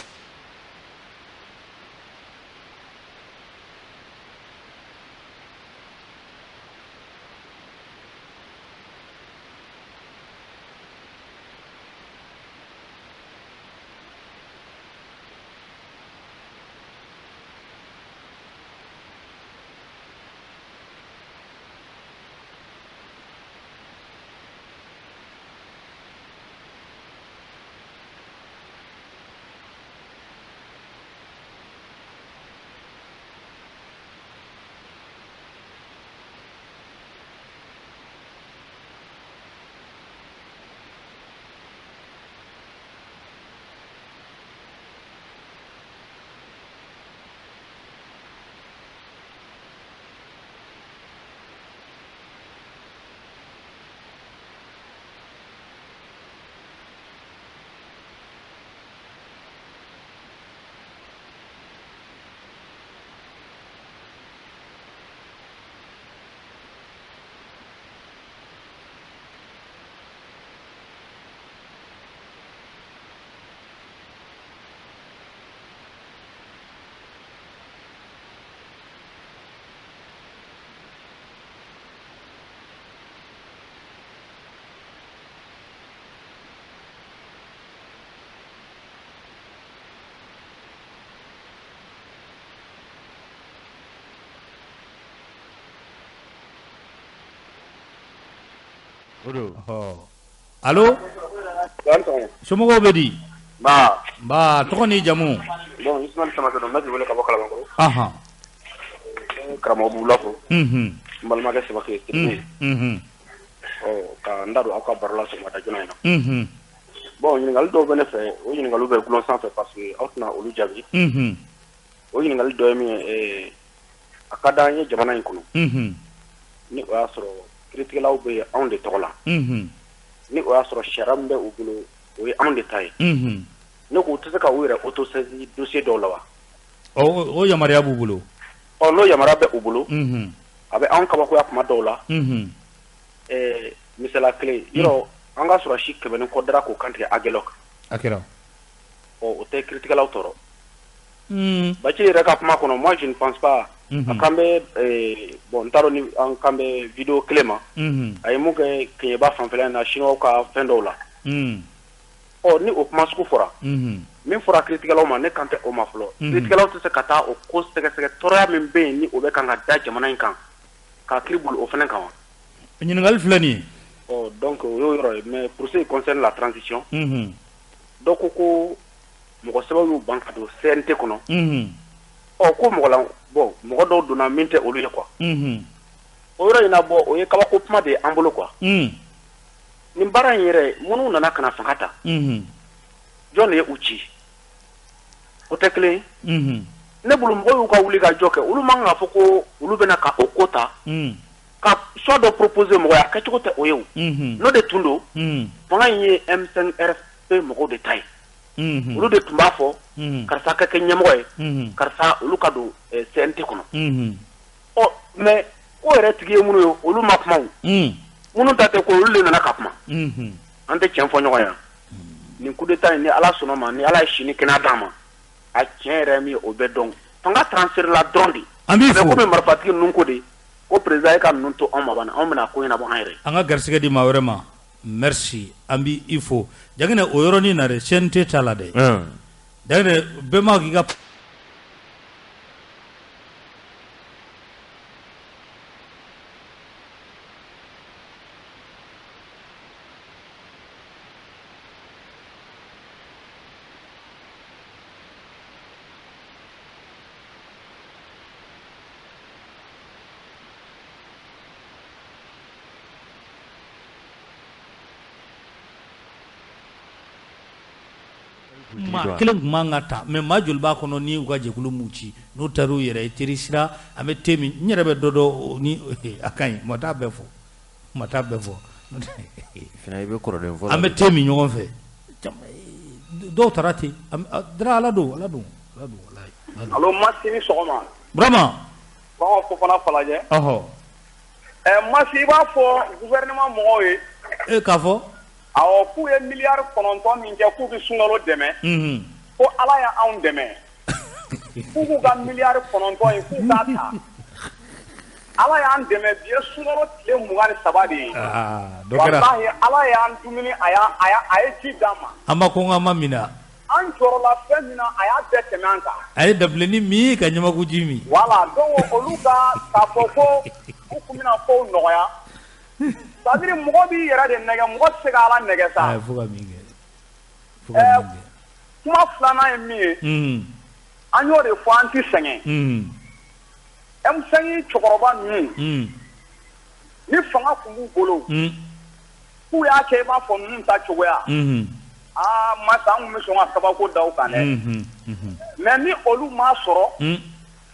Allo somɔgɔw bɛ di? Nba tɔgɔ ni jamu? Bon Ismaël Samake don n bɛ k'i wele ka bɔ Kalabankɔrɔ. Anhan. Karamɔgɔ Bubula fo. Unhun. N balimakɛ Samake Sidibe. Unhun. Ɔ ka n da don aw ka baro la sɔgɔmada joona in na. Unhun. Bon ɲininkali dɔw bɛ ne fɛ o ɲininkaliw bɛ gulon sanfɛ parce que aw tɛna olu jaabi. Unhun. O ɲininkali dɔ ye min ye a ka d'an ye jamana in kɔnɔ. Unhun. Ni o y'a sɔrɔ kiiritigɛlaw bɛ anw de tɔgɔ la. Unhun. Ni o y'a sɔrɔ sariya min bɛ u bolo o ye anw de ta ye. Unhun. Ne ko u tɛ se ka u yɛrɛ auto-saisir dossier dɔw la wa? O yamaruya b'u bolo. Ɔ n'o yamaruya bɛ u bolo. Unhun. A bɛ anw kabakoya kuma dɔw la. Unhun. Misaliya kelen yɔrɔ an ka sɔrɔdasi 100 ni kɔ dara k'o kantigɛ Aguelhok. A kɛra. Ɔ o tɛ kiiritigɛlaw tɔɔrɔ. Bacili yɛrɛ ka kuma kɔnɔ moi je ne pense pas. A kan bɛ bon n t'a dɔn ni an kan bɛ vidéo kelen ma. A ye mun kɛ Keɲeba fanfɛla in na chinois ka fɛn dɔw la. Ɔ ni o kuma sugu fɔra, min fɔra kiiritigɛlaw ma ne kan tɛ o ma fɔlɔ, kiiritigɛlaw tɛ se ka taa o ko sɛgɛsɛgɛ tɔɔrɔya min bɛ yen ni o bɛ kan ka da jamana in kan ka kiiri boli o fana kan wa? Ɲininkali filɛ nin ye. Ɔ donc o y'o yɔrɔ ye mais pour ce qui concerne la transition, dɔ ko ko mɔgɔ sɛbɛw y'u ban ka don CNT kɔnɔ, ɔ ko mɔgɔ la bon mɔgɔ dɔw donna min tɛ olu ye quoi, o yɔrɔ in na bon o ye kabako kuma de ye an bolo quoi. Nin baara in yɛrɛ minnu nana ka na fanga ta, jɔn de ye u ci? O tɛ kelen ye. Ne bolo mɔgɔw y'u ka wuli ka jɔ kɛ, olu man kan k'a fɔ ko olu bɛna ka o ko ta ka choix dɔ proposer mɔgɔ ye, a kɛcogo tɛ o ye o. N'o de tun don, fanga in ye M5 RFP mɔgɔw de ta ye. Olu de tun b'a fɔ karisa ka kɛ ɲɛmɔgɔ ye, karisa olu ka don CNT kɔnɔ. Ɔ mais ko yɛrɛ tigi ye minnu ye, olu ma kuma o. Minnu ta tɛ ko olu de nana ka kuma. An tɛ tiɲɛ fɔ ɲɔgɔn ye. Nin coup d'état in ni Ala sɔnna ma, ni Ala ye sini kɛnɛya d'an ma, a tiɲɛ yɛrɛ min o bɛ dɔn. Fanga transfert la dɔrɔn de. An b'i fo. Komi marifatigi ninnu ko de, ko président e ka ninnu to anw ma bani, anw bɛna ko ɲɛnabɔ an yɛrɛ. An ka garisɛgɛ di maa wɛrɛ ma. Merci, an b'i fo. Jaginɛ o yɔrɔnin na dɛ, CNT t'a la dɛ. Jaginɛ bɛɛ ma k'i ka maa kelen tun man ka ta mais maa joli b'a kɔnɔ ni u ka jɛkulu m'u ci n'u taara u yɛrɛ ye teri sira an bɛ te min n yɛrɛ bɛ dɔ dɔn ni a ka ɲi ma t'a bɛɛ fɔ ma t'a bɛɛ fɔ i bɛ kɔrɔlen fɔ an bɛ te min ɲɔgɔn fɛ dɔw taara ten dara ala don ala don ala don walayi. Allo Masi ni sɔgɔma. Burama. Bamanan Fofana Falajɛ. Ɔhɔ. Masi i b'a fɔ gouvernement mɔgɔw ye. E k'a fɔ. Awɔ k'u ye miliyari 9 min kɛ k'u bɛ sunkalo dɛmɛ. Ko Ala y'anw dɛmɛ. K'u k'u ka miliyari 9 in k'u k'a ta. Ala y'an dɛmɛ bi ye sunkalo tile 23 de ye. Walahi Ala y'an dumuni a ye ji d'an ma. An ma kɔngɔ an ma minɛ. An jɔrɔla fɛn min na a y'a bɛɛ tɛmɛ an kan. A ye dabilennin min ka ɲamakuji min. Voilà donc olu ka k'a fɔ ko u tun bɛna kow nɔgɔya. C'est à dire mɔgɔ b'i yɛrɛ de nɛgɛ, mɔgɔ tɛ se ka Ala nɛgɛ sa. Ayi fo ka min kɛ. Fo ka min kɛ. Kuma filanan ye min ye. An y'o de fɔ an tɛ sɛgɛn. M5 cɛkɔrɔba ninnu. Ni fanga tun b'u bolo. K'u y'a kɛ i b'a fɔ ninnu ta cogoya. Aa masa an tun bɛ sɔn ka kabako da u kan dɛ. Mais ni olu m'a sɔrɔ.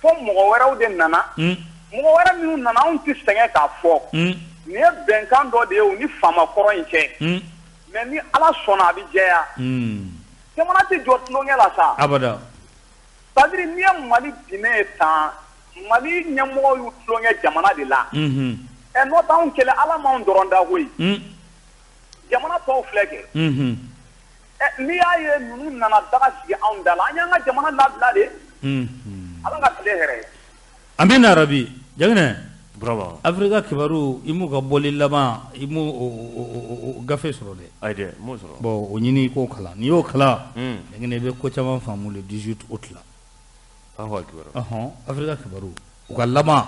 Fo mɔgɔ wɛrɛw de nana. Mɔgɔ wɛrɛ minnu nana anw tɛ sɛgɛn k'a fɔ. Nin ye bɛnkan dɔ de ye u ni faama kɔrɔ in cɛ. Mais ni Ala sɔnna a bɛ jɛya. Jamana tɛ jɔ tulonkɛ la sa. Abada. C'est à dire n'i ye Mali binnen ye tan, Mali ɲɛmɔgɔw y'u tulonkɛ jamana de la. Ɛ n'o tɛ anw kɛlɛ Ala m'anw dɔrɔn da koyi. Jamana tɔw filɛ kɛ. Ɛ n'i y'a ye ninnu nana daga sigi anw da la, an y'an ka jamana labila de. Ala ka tile hɛrɛ ye. Amina rabi. Jaginɛ. Bravo. Afrika kibaru i m'u ka bɔli laban i m'o gafe sɔrɔ dɛ. Ayi dɛ, n m'o sɔrɔ. Bon o ɲini i k'o kalan n'i y'o kalan. Jaginɛ i bɛ ko caman faamu le 18 août la. Alahu akibaru. Ɔhɔn Afrika kibaru u ka laban.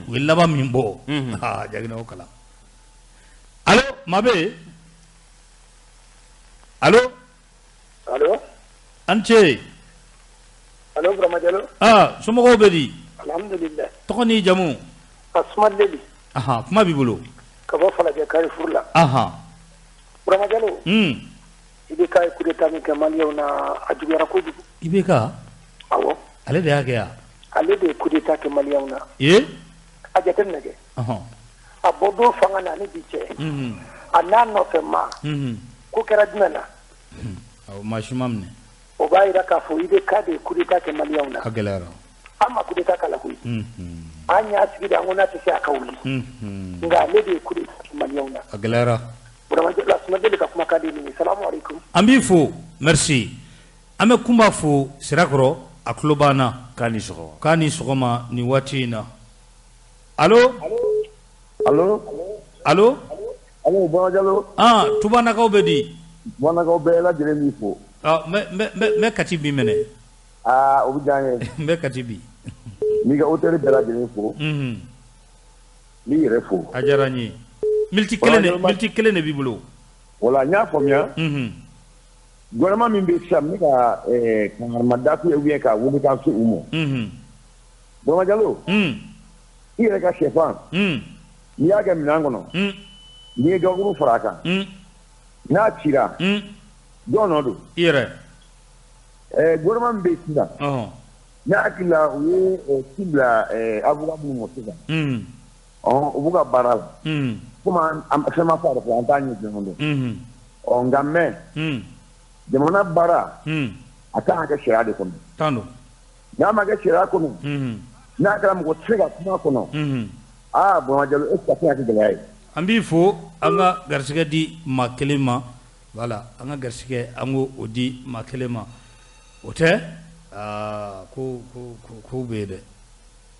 U ye laban min bɔ. Aa Jaginɛ o kalan. Allo maa bɛ yen? Allo. Allo. A ni ce. Allo Burama Jalo. Aa somɔgɔw bɛ di? Alhamdulilayi. Tɔgɔ n'i jamu? Asuma Deli. Ahan kuma b'i bolo. Ka bɔ Falajɛ Carrefour la. Ahan. Burama Jalo. IBK ye coup d'état min kɛ maliyɛnw na a juguyara kojugu. IBK? Awɔ. Ale de y'a kɛ wa? Ale de ye coup d'état kɛ maliyɛnw na. Ee? A jateminɛ kɛ. Ɔhɔn. A bɔ don fanga na ni bi cɛ. A n'a nɔfɛ maa. Ko kɛra jumɛn na? Awɔ maa si ma minɛ. O b'a jira k'a fɔ IBK de ye coup d'état kɛ maliyɛnw na. A gɛlɛyara. An ma coup d'état k'a la koyi. An y'a sigi de an ko n'a tɛ se a ka wuli. Nka ale de ye coup d'état kɛ maliyɛnw na. A gɛlɛyara. Burama Jalo Asuma Deli ka kumakan de ye nin ye salamu aleykum. An b'i fo merci an bɛ Kunba fo Sirakɔrɔ a tulo b'an na. K'a ni sɔgɔma. K'a ni sɔgɔma nin waati in na. Allo. Allo. Allo. Allo Burama Jalo. Ah Tubanakaw bɛ di? Banakaw bɛɛ lajɛlen b'i fo. Ɔ n bɛ Kati bi minɛ. Aa o bɛ diya n ye. N bɛ Kati bi. N b'i ka auditeurs bɛɛ lajɛlen fo. Unhun. N b'i yɛrɛ fo. A diyara n ye. Minute kelen de b'i bolo. Voilà n y'a faamuya. Unhun. Gouvernement min bɛ sisan n bɛ ka kankarimada k'u ye ou bien ka welekan se u ma. Unhun. Burama Jalo. Un. I yɛrɛ ka sɛfan. Un. N'i y'a kɛ minɛn kɔnɔ. Un. N'i ye gabakuru fara a kan. Un. N'a cira. Un. Jɔn nɔ don? I yɛrɛ. Gouvernement min bɛ yen sisan. Ɔhɔn. Ne hakili la u ye ci bila avocat minnu ma sisan. Un. Ɔhɔn u b'u ka baara la. Un. Komi an fɛn ma fɔ a rɔ an t'a ɲɛ dɔn. Unhun. Ɔ nka mais. Un. Jamana baara. Un. A kan ka kɛ sariya de kɔnɔ. Tan don. N'a ma kɛ sariya kɔnɔ. Unhun. N'a kɛra mɔgɔ tɛ se ka kuma kɔnɔ. Unhun. Aa Burama Jalo est ce que a tɛna kɛ gɛlɛya ye? An b'i fo an ka garisɛgɛ di maa kelen ma voilà an ka garisɛgɛ an k'o di maa kelen ma o tɛ aa ko ko ko bɛ yen dɛ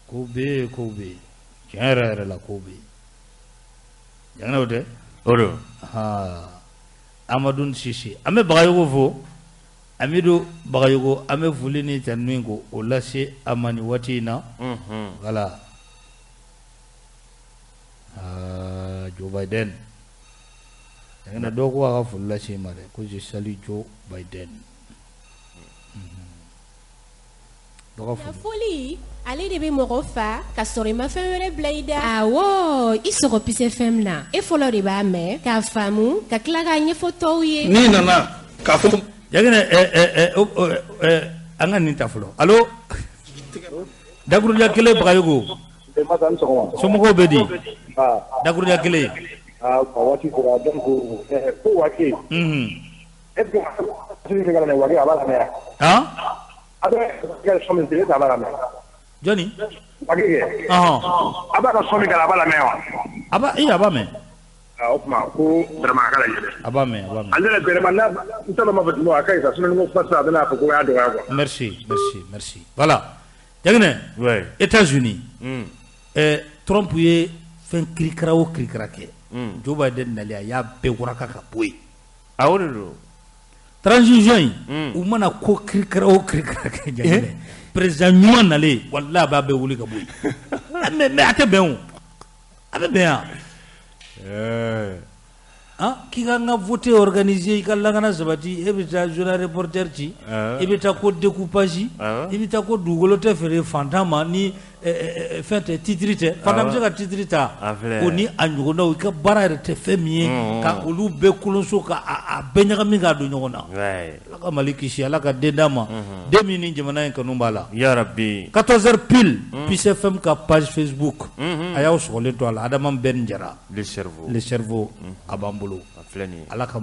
ko bɛ yen ko bɛ yen tiɲɛ yɛrɛ yɛrɛ la ko bɛ yen jamana o tɛ o don Amadu Sise an bɛ Bagayogo fo Amidu Bagayogo an bɛ foli ni tanuni ko o lase a ma nin waati in na voilà aa Joe Biden jamana dɔw ko a ka foli lase i ma dɛ ko je salue Joe Biden. Foli ale de bɛ mɔgɔ fa ka sɔrɔ i ma fɛn wɛrɛ bila i da. Awɔ, i sɔgɔ Peace FM na, e fɔlɔ de b'a mɛn k'a faamu ka tila k'a ɲɛfɔ tɔw ye. N'i nana k'a fɔ Jaginɛ an ka nin ta fɔlɔ allo dakuruɲɛ kelen Bagayogo somɔgɔw bɛ di dakuruɲɛ kelen waati donc ko waati est ce que a b'a lamɛn han a bɛ son min a b'a lamɛn jɔnni a b'a ka son min kalan a b'a lamɛn wa a b'a a b'a mɛn o tuma ko vraiment a ka lajɛ dɛ a b'a mɛn a b'a mɛn ale yɛrɛ vraiment n'a n t'a dɔn n b'a fɔ jumɛn a ka ɲi sa sinon ni ko kuma sisan a bɛna fɔ ko y'a dɔgɔya quoi merci merci merci voilà Jaginɛ ouais États-Unis Trump ye fɛn kirikara o kirikara kɛ Joe Biden nalen a y'a bɛɛ waraka ka bɔ yen a o de don transition in u mana ko kirikara o kirikara kɛ Jaginɛ président ɲuman nalen walahi a b'a bɛɛ wuli ka bɔ yen mais a tɛ bɛn o a bɛ bɛn yan k'i ka n ka vote organiser i ka lakana sabati e bɛ taa journal reporter ci i bɛ taa ko découpage i bɛ taa ko dugukolo tɛ feere fantan ma ni fɛn tɛ titre tɛ fantan bɛ se ka titre ta o ni a ɲɔgɔnnaw i ka baara yɛrɛ tɛ fɛn min ye ka olu bɛɛ kolonso ka a bɛɛ ɲagami k'a don ɲɔgɔn na Ala ka Mali kisi Ala ka den d'an ma den min ni jamana in kanu b'a la yarabi 14 heures pile Peace FM ka page Facebook a y'aw sɔgɔlen to a la Adama Ben Jara le cerveau le cerveau a b'an bolo a filɛ nin ye Ala ka